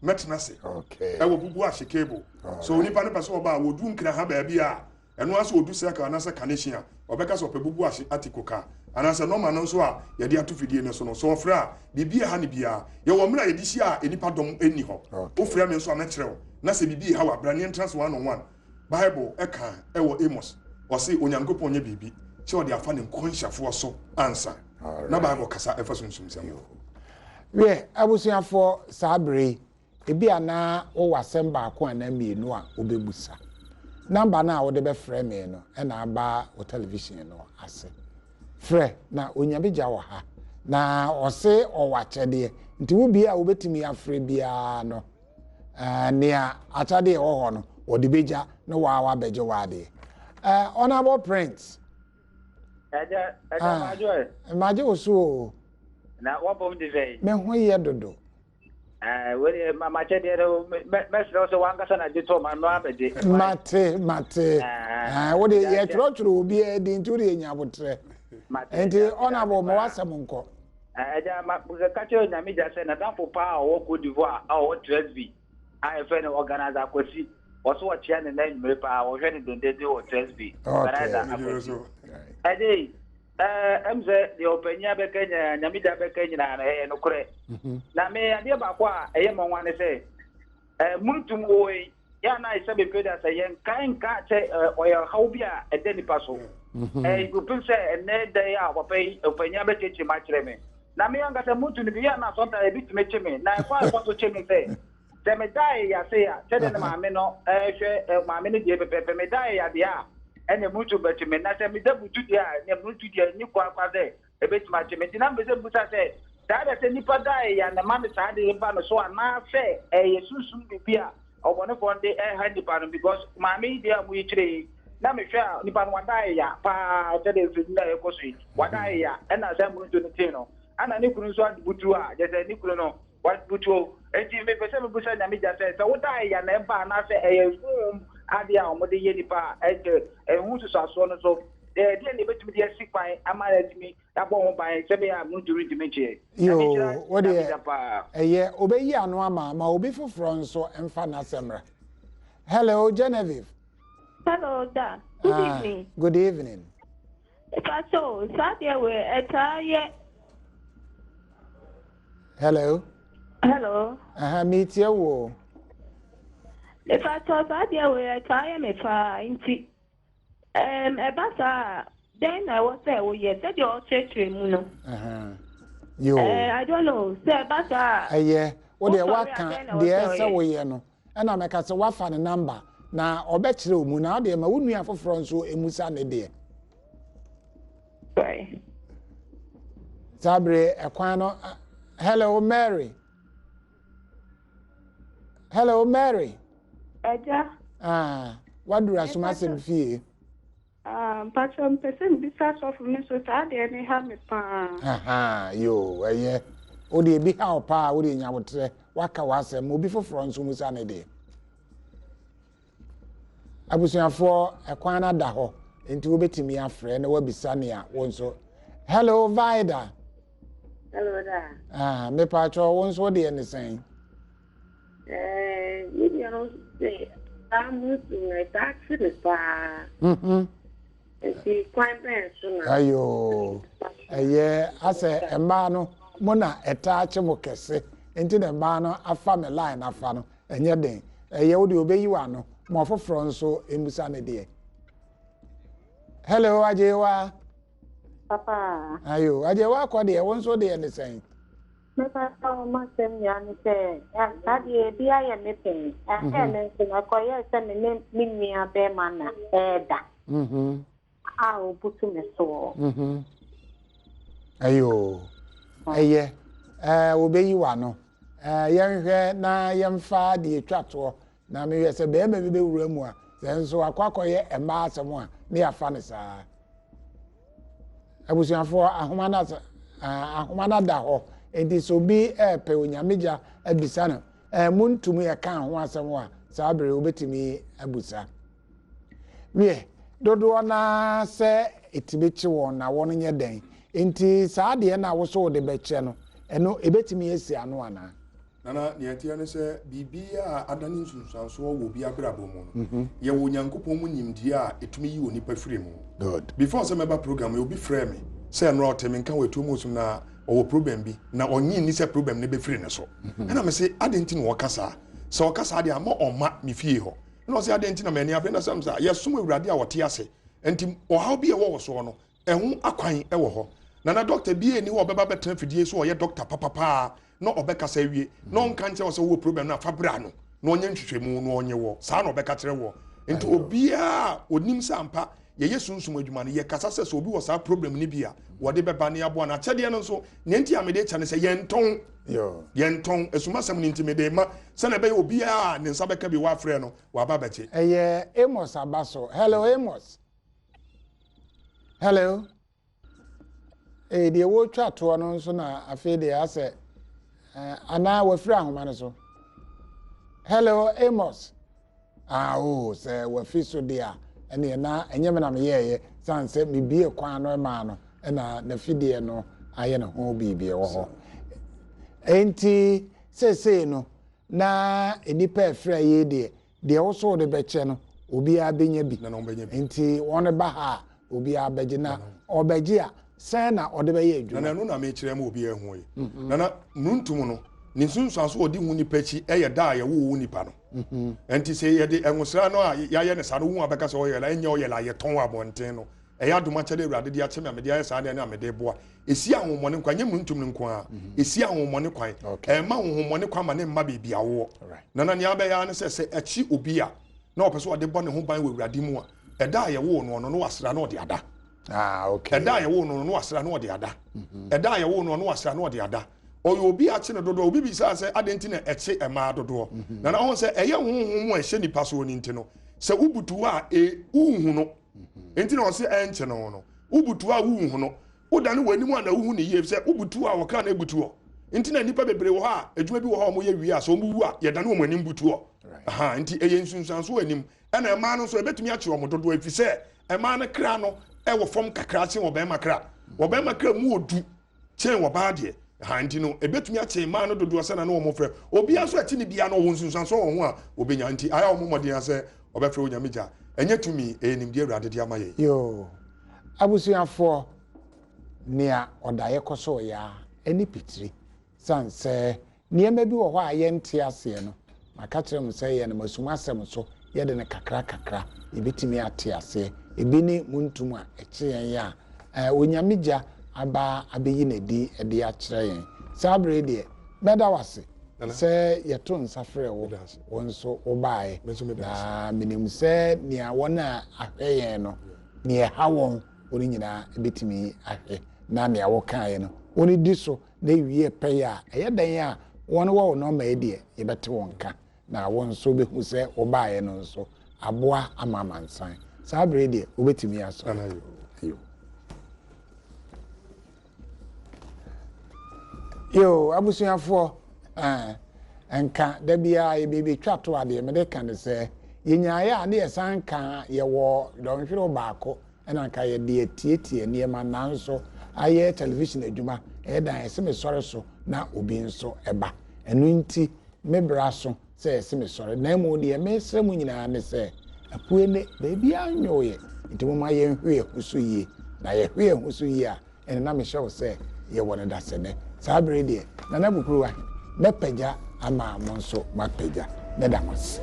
Mɛtena ase ɛwɔ Bubu Ahye Cable. So onipa no pɛ sɛ ɔba a, wɔdu Nkran ha baabi a, ɛno ara sɛ ɔdu Circle anaasɛ Kaneshie a, ɔbɛka sɛ ɔpɛ Bubu Ahye Atiko car. Anaasɛ nɔma no nso a yɛde ato fidie no so no, sɛ ɔfrɛ a, biribi ɛha no biara. Yɛwɔ mmerɛ a yɛde hyia a nnipa dɔm nni hɔ. Wofrɛ me nso a, mɛkyerɛ wo. Na sɛ biribi reha wo a, bra ne yɛntena ase one on one. Bible ka wɔ Amos, ɔse Onyankopɔn nyɛ biribi kyɛ ɔde afa ne nkɔnhyɛfoɔ so ansa. Na Bible kasa ɛfa sunsumsɛm ho. Wiɛ, abusuafoɔ, saa berɛ yi, ebia na wowɔ asɛm baako anaa mmienu a wobɛbusa. Namba no a wode bɛfrɛ me no na aba wo television no ase. Frɛ na Onyame gya wɔ ha, na ɔse ɔwɔ akyɛdeɛ, nti wo bia a wobɛtumi afrɛ biara no, Eh, nea akyɛde ɛwɔ hɔ no, wɔde bɛgya na waa wabɛgye w'adeɛ. Eh, Honorable Prince. Ɛgya, ɛgya ah, madwo ɛ. Magye wo so o. Na wɔbɔm de sɛ. Me ho yɛ dodo. Eh, wei makyɛdeɛ no mɛsrɛ wo sɛ wankasa na gye tɔ ma no abɛgye. Mate, mate. Eh, wode yɛtwerɛtwerɛ obiara din nti wode yɛnya abotrɛ. Nti Honorable ma w'asɛm nkɔ. Agya, ma ka kyerɛ Onyame gya sɛ n'adamfo paa a ɔwɔ Cote d'Ivoire a ɔwɔ Tresby a yɛfrɛ no Organizer Akwasi, ɔso ɔkyea ne nna anwummere paa, ɔhwɛ no dendenden wɔ Tresby. Organizer Akwasi. Ɛde yi, ɛm sɛ deɛ ɔpanyin abɛka nyinaa, Nyame gya bɛka nyinaa no, ɛyɛ nokorɛ. Na me adeɛ baako a ɛyɛ mɔnwa ne sɛ, murutum wɔ yi, Yɛ a na ayɛ sɛ mepɛ da sɛ yɛnkae nka sɛ ɔyɛ ɔhaw bi a ɛda nipa so. Kɔpem sɛ ɛnnɛ da yi a papa yi ɔpanyin abɛkyerɛkyerɛ mu akyerɛ me. Na me ankasa mutu no bi yɛ a na sɔnta ebi tumi kye me. Na ɛkwan a ɛfa so kye me sɛ, sɛ meda ayeyase a, sɛdeɛ na maame no hwɛ maame no deɛ pɛpɛɛpɛ, meda ayeyadeɛ a, ɛnna mutu bɛkye me. Na sɛ meda butu deɛ a, ɛnna mutu deɛ nni kwan koraa sɛ Ebetumi akye me. Enti na mepɛ sɛ mibisa sɛ, saa da sɛ nnipa da a ɛyɛ a na ɛma no saa ade ba no so anaasɛ ɛyɛ sunsum biribi a ɔbɔnefoɔ no de reha nnipa no because maame yi deɛ a wɔyi kyerɛ yi na mehwɛ a nipa no wada ayeya paa sɛdeɛ mfiri a ɛkɔ so yi wada ayeya ɛna saa mmurutu no tee no ɛna ne kunu nso abutu a kyerɛ sɛ ne kunu no wabutuo enti mepɛ sɛ mebisa Nyame gya sɛ sɛ woda ayeya na ɛba anaasɛ ɛyɛ honhom adeɛ a wɔde yɛ nipa a ɛkyɛ ɛho susuasoɔ no so Ɛdeɛn na yɛbɛtumi de asi kwan ama yɛatumi abɔ ho ban sɛ ɛbɛyɛ a muntu rentumi nkye yɛn? Yoo, Nyame nhyira wo deɛ, Nyame paa. ɛyɛ, ɔbɛyi ano ama, ma obi foforɔ nso mfa n'asɛm mmra. Hello, Genevieve. Hello, da. Good Ah, evening. good evening. Pacho, saa deɛ wei ɛtaa yɛ. Hello. Hello. Aha, metie wo o. Mepacho, saa deɛ wei ɛtaa yɛ me paa nti. Ɛm, ɛba saa a, dɛn na ɛwɔ sɛ woyɛ? Sɛdeɛ ɔkyerɛkyerɛ mu no. Yoo. Eh, I don't know. Sɛ ɛba saa a. Ɛyɛ, wo deɛ wosɔre a, waka dɛn na ɛwɔ deɛ sɛ ɛsɛ ɔyɛ? woyɛ no, ɛna mɛka sɛ wafa ne namba na ɔbɛkyerɛ wo mu, na wo deɛ ma wo nua foforɔ nso mmusa ne deɛ. Sorry. Saa bere ɛkwan no, hello Mary. Hello Mary. Ɛgya. Ah, waduru asomasɛm fie. Ah, mpatsɔ mpɛ sɛ mbisa sɔfo mi nso saa deɛ ne ha me paa. Aha, yoo, ɛyɛ. Wo deɛ ebi ha wo paa, wo deɛ nya abotrɛ, waka w'asɛm, ma obi foforɔ nso musa ne deɛ. Abusuafoɔ, ɛkwan no ada hɔ, nti wobɛtumi afrɛ na wabisa nea wo nso. Hello, Vida. Hello, da. Ah, mepatwɔ wo nso wo deɛ ne sɛn? Eh, me nua no sɛ saa musu no ɛtaa kye me paa. Mhm. Nti kwan bɛn so na. Ayo, ɛyɛ asɛ mmaa no mo na ɛtaa kye mo kɛse nti na mmaa no afa me line afa no ɛnyɛ den. Ɛyɛ wo deɛ obeyi w'ano ma ɔfoforɔ nso mmusa ne deɛ. Hello, Agyewa. Papa. Ayo, Agyewa kɔ deɛ wo nso deɛ ne sɛn? Mepatɔ wo m'asɛm nyinaa ne sɛ saa deɛ ebi ayɛ me pɛn. Ɛyɛɛ me nso no ɛkɔyɛɛ sɛ me ne me nua bɛrima na ɛɛda a ɔbutu me soɔ. Ayo, ɛyɛ ɛɛ wɔbɛyi w'ano. Ɛɛ yɛnhwɛ na yɛmfa deɛ etwa toɔ na mehwɛ sɛ bɛrima bi bɛwura mu a sɛ nso akɔ akɔyɛ mmaa asɛm a ne yɛafa no saa. Abusuafoɔ, ahoma no asa, ahoma no ada hɔ. Enti sɛ obi repɛ Onyame gya abisa no, ɛɛ montum yɛkaa ho asɛm a, saa bere obetumi abusa. Wiɛ, dodoɔ no ara sɛ ɛtumi kye wɔn na wɔn nyɛ dɛn. Enti saa adeɛ no a wo so wode bɛkyɛ no, ɛno ɛbɛtumi asi ano anaa? Nana, nea ɛteɛ ne sɛ, biribiara a adane nsunsuansoɔ wɔ obi abrabɔ mu no, yɛwɔ Onyankopɔn mu nimdeɛ a ɛtumi yi onipa firi mu. Good. Before sɛ mɛba program yi, obi frɛɛ me sɛ nnora ɔte me nka wɔ atuo mu osum na ɔwɔ problem bi na ɔnye nni sɛ problem no bɛfiri ne so. Ɛna mese, adɛn nti na ɔka saa? Sɛ ɔka saa deɛ a, mma ɔmma me fie hɔ. Ɛna ɔse, adɛn nti na m'ani abere? Na sɛ mesɛ, yɛsom Awurade a ɔte ase, nti ɔhaw bi a ɛwɔ wo soɔ no, Ɛho akwan wɔ hɔ. Nana dɔkta biaa nni hɔ a ɔbɛba abɛtena afidie so a ɔyɛ dɔkta papapaa na ɔbɛkasa awie na ɔnka nkyerɛ wo sɛ wowɔ problem no a fa bra no na ɔnyɛ nhwehwɛmu na ɔnye woɔ. Saa na ɔbɛka kyerɛ woɔ. Nti obiaa a ɔnim sɛ ampa yɛyɛ sunsum adwuma no yɛkasa sɛ sɛ obi wɔ saa problem no bi a wɔde bɛba na yɛaboa no. Akyɛdeɛ no nso nea nti a mede kyɛ ne sɛ yɛntɔn. Yɛntɔn. Asumasɛm no nti mede ma sɛnea ɛbɛyɛ obiaa a ne nsa bɛka bi wɔafrɛ no waba abɛgye. Ɛyɛ Amos aba so. Hello Amos. Hello. Ee, deɛ wɔretwa toɔ no nso na afei deɛ asɛ eh, anaa wafiri ahoma no so. Hello, Amos. Ah, oh, sɛ wafi so deɛ a, ɛneɛ na ɛnyɛ me na meyɛɛyɛ, sane sɛ mebie kwan no maa no, ɛna n'afideɛ no ayɛ ne ho biribi wɔ hɔ. Enti, seesei no, na nnipa ɛfrɛ yi deɛ, Deɛ wo nso wode bɛkyɛ no, obiara bɛnya bi. Nti wɔn ba ha a, obiara bɛgye. Na ɔbɛgye a, sɛn na ɔde bɛyɛ adwuma? Nana, ɛno na mekyerɛ ma obiara ahu yi. Nana, nuntum no, ne nsunsuanso a ɔde hu nipa akyi yɛ da a yɛwoo wo nipa no. Nti sɛ yɛde nwosra no a yɛayɛ no saa no, wohu a bɛka sɛ ɔyɛl a, ɛnyɛ ɔyɛl a yɛtɔn wɔ abɔnten no. Ɛyɛ adom akyɛde Awurade de akyɛ me a mede ayɛ saa adeɛ no a mede reboa. Ɛsi ahonhommɔne kwan, ɛnyɛ mununtum no nko ara. Ɛsi ahonhommɔne kwan. Ɛmma honhommɔne kwan ma ne mma baabi a wowɔ. Nana, nea abɛyɛ ara ne sɛ, sɛ ɛkye obi a na ɔpɛ sɛ ɔde bɔ ne ho ban wɔ Awurade mu a, ɛda a yɛwoo noɔ no, na wasra na ɔde ada. Ɛda a yɛwoo no no, na wasra na ɔde ada. Ɛda a yɛwoo no no, na wasra na ɔde ada. Ɔyɛ obi a akye no dodoɔ. Obi bisaa sɛ, adɛn nti na ɛkye mmaa dodoɔ? Nana, ɔhu sɛ ɛyɛ honhom a ɛhyɛ nipa soɔ no nti no, sɛ wobutu hɔ a, e, wonhu no. Enti na ɔse ɛnkye no no. Wobutu a wonhu no. Wodane w'anim a na wohu no yie efisɛ wobutu a ɔkra na ebutu hɔ. Nti na nnipa bebree wɔ hɔ a adwuma bi wɔ hɔ a wɔyɛ wie a sɛ wɔwu a yɛdane wɔn anim butu hɔ. Aha, nti ɛyɛ nsunsuanso wɔ anim. Ɛna mmaa no nso ɛbɛtumi akye wɔn dodoɔ efisɛ mmaa no kra no ɛwɔ fam kakra kyen ɔbarima kra. Ɔbarima kra mu ɔdu kyɛn ɔbaa deɛ. Ha nti no ɛbɛtumi akye mmaa no dodoɔ sɛ na ne wɔn frɛ. Obiara nso ɛkye ne biara no ɔwɔ nsunsuansoɔ wɔ ho a ɔbɛnya. Nti ayɛ a wɔn mmɔden ara sɛ ɔbɛfrɛ Onyame gya. Ɛnyɛ tumi, ɛyɛ nimdeɛ Awurade de ama yɛn. Yoo, abusuafoɔ, nea ɔdaeɛ kɔsɔɔ yaa ɛne pitiri. Sane sɛ Nneɛma bi wɔ hɔ a yɛnte aseɛ no, maka kyerɛ mo sɛ yɛnam asumasɛm so yɛde no kakra kakra, yɛbɛtumi ate aseɛ. Ebi ne montom a ɛkye yɛn a Onyame gya aba abɛyi no adi de akyerɛ yɛn. Saa berɛ yi deɛ, mɛda wo ase sɛ yɛto nsa frɛɛ wo, wo nso wobaeɛ. Na menim sɛ nea wɔn a ahwɛ yɛn no, nea ɛha wɔn, wɔn nyinaa bɛtumi ahwɛ, na nea wokaeɛ no, wɔdi so na ewie pɛyɛ a, ɛyɛ dɛn a wɔn wɔ wo nɔma yi deɛ, yɛbɛte wo nka, na wo nso wobɛhu sɛ wobaeɛ no nso aboa ama amansan. Saa berɛ yi deɛ, wobɛtumi asɔre. Ayo. Yo, abusuafoɔ, eh, nka da biara yɛbɛbɛtwa to adeɛ, mede ka ne sɛ, yɛnyaeɛ a ne yɛsan ka yɛwɔ dɔnhwerew baako Ɛna anka yɛde atietie nneɛma nanso ayɛ television adwuma ɛyɛ dan ɛse me sɔre so na obi nso ba. Ɛno nti me bra so sɛ ɛse me sɔre na mmom deɛ mesrɛ mo nyinaa ne sɛ apue ne baabiara nnwooyɛ nti momma yɛnhwe yɛn ho so yie na yɛhwe yɛn ho so yie a ɛne na mehyɛ wo sɛ yɛwɔ no dasɛnɛ. Saa bere yi deɛ, Nana Bukuruwa, mɛpagya ama mo nso moapagya. Mɛda mo ase.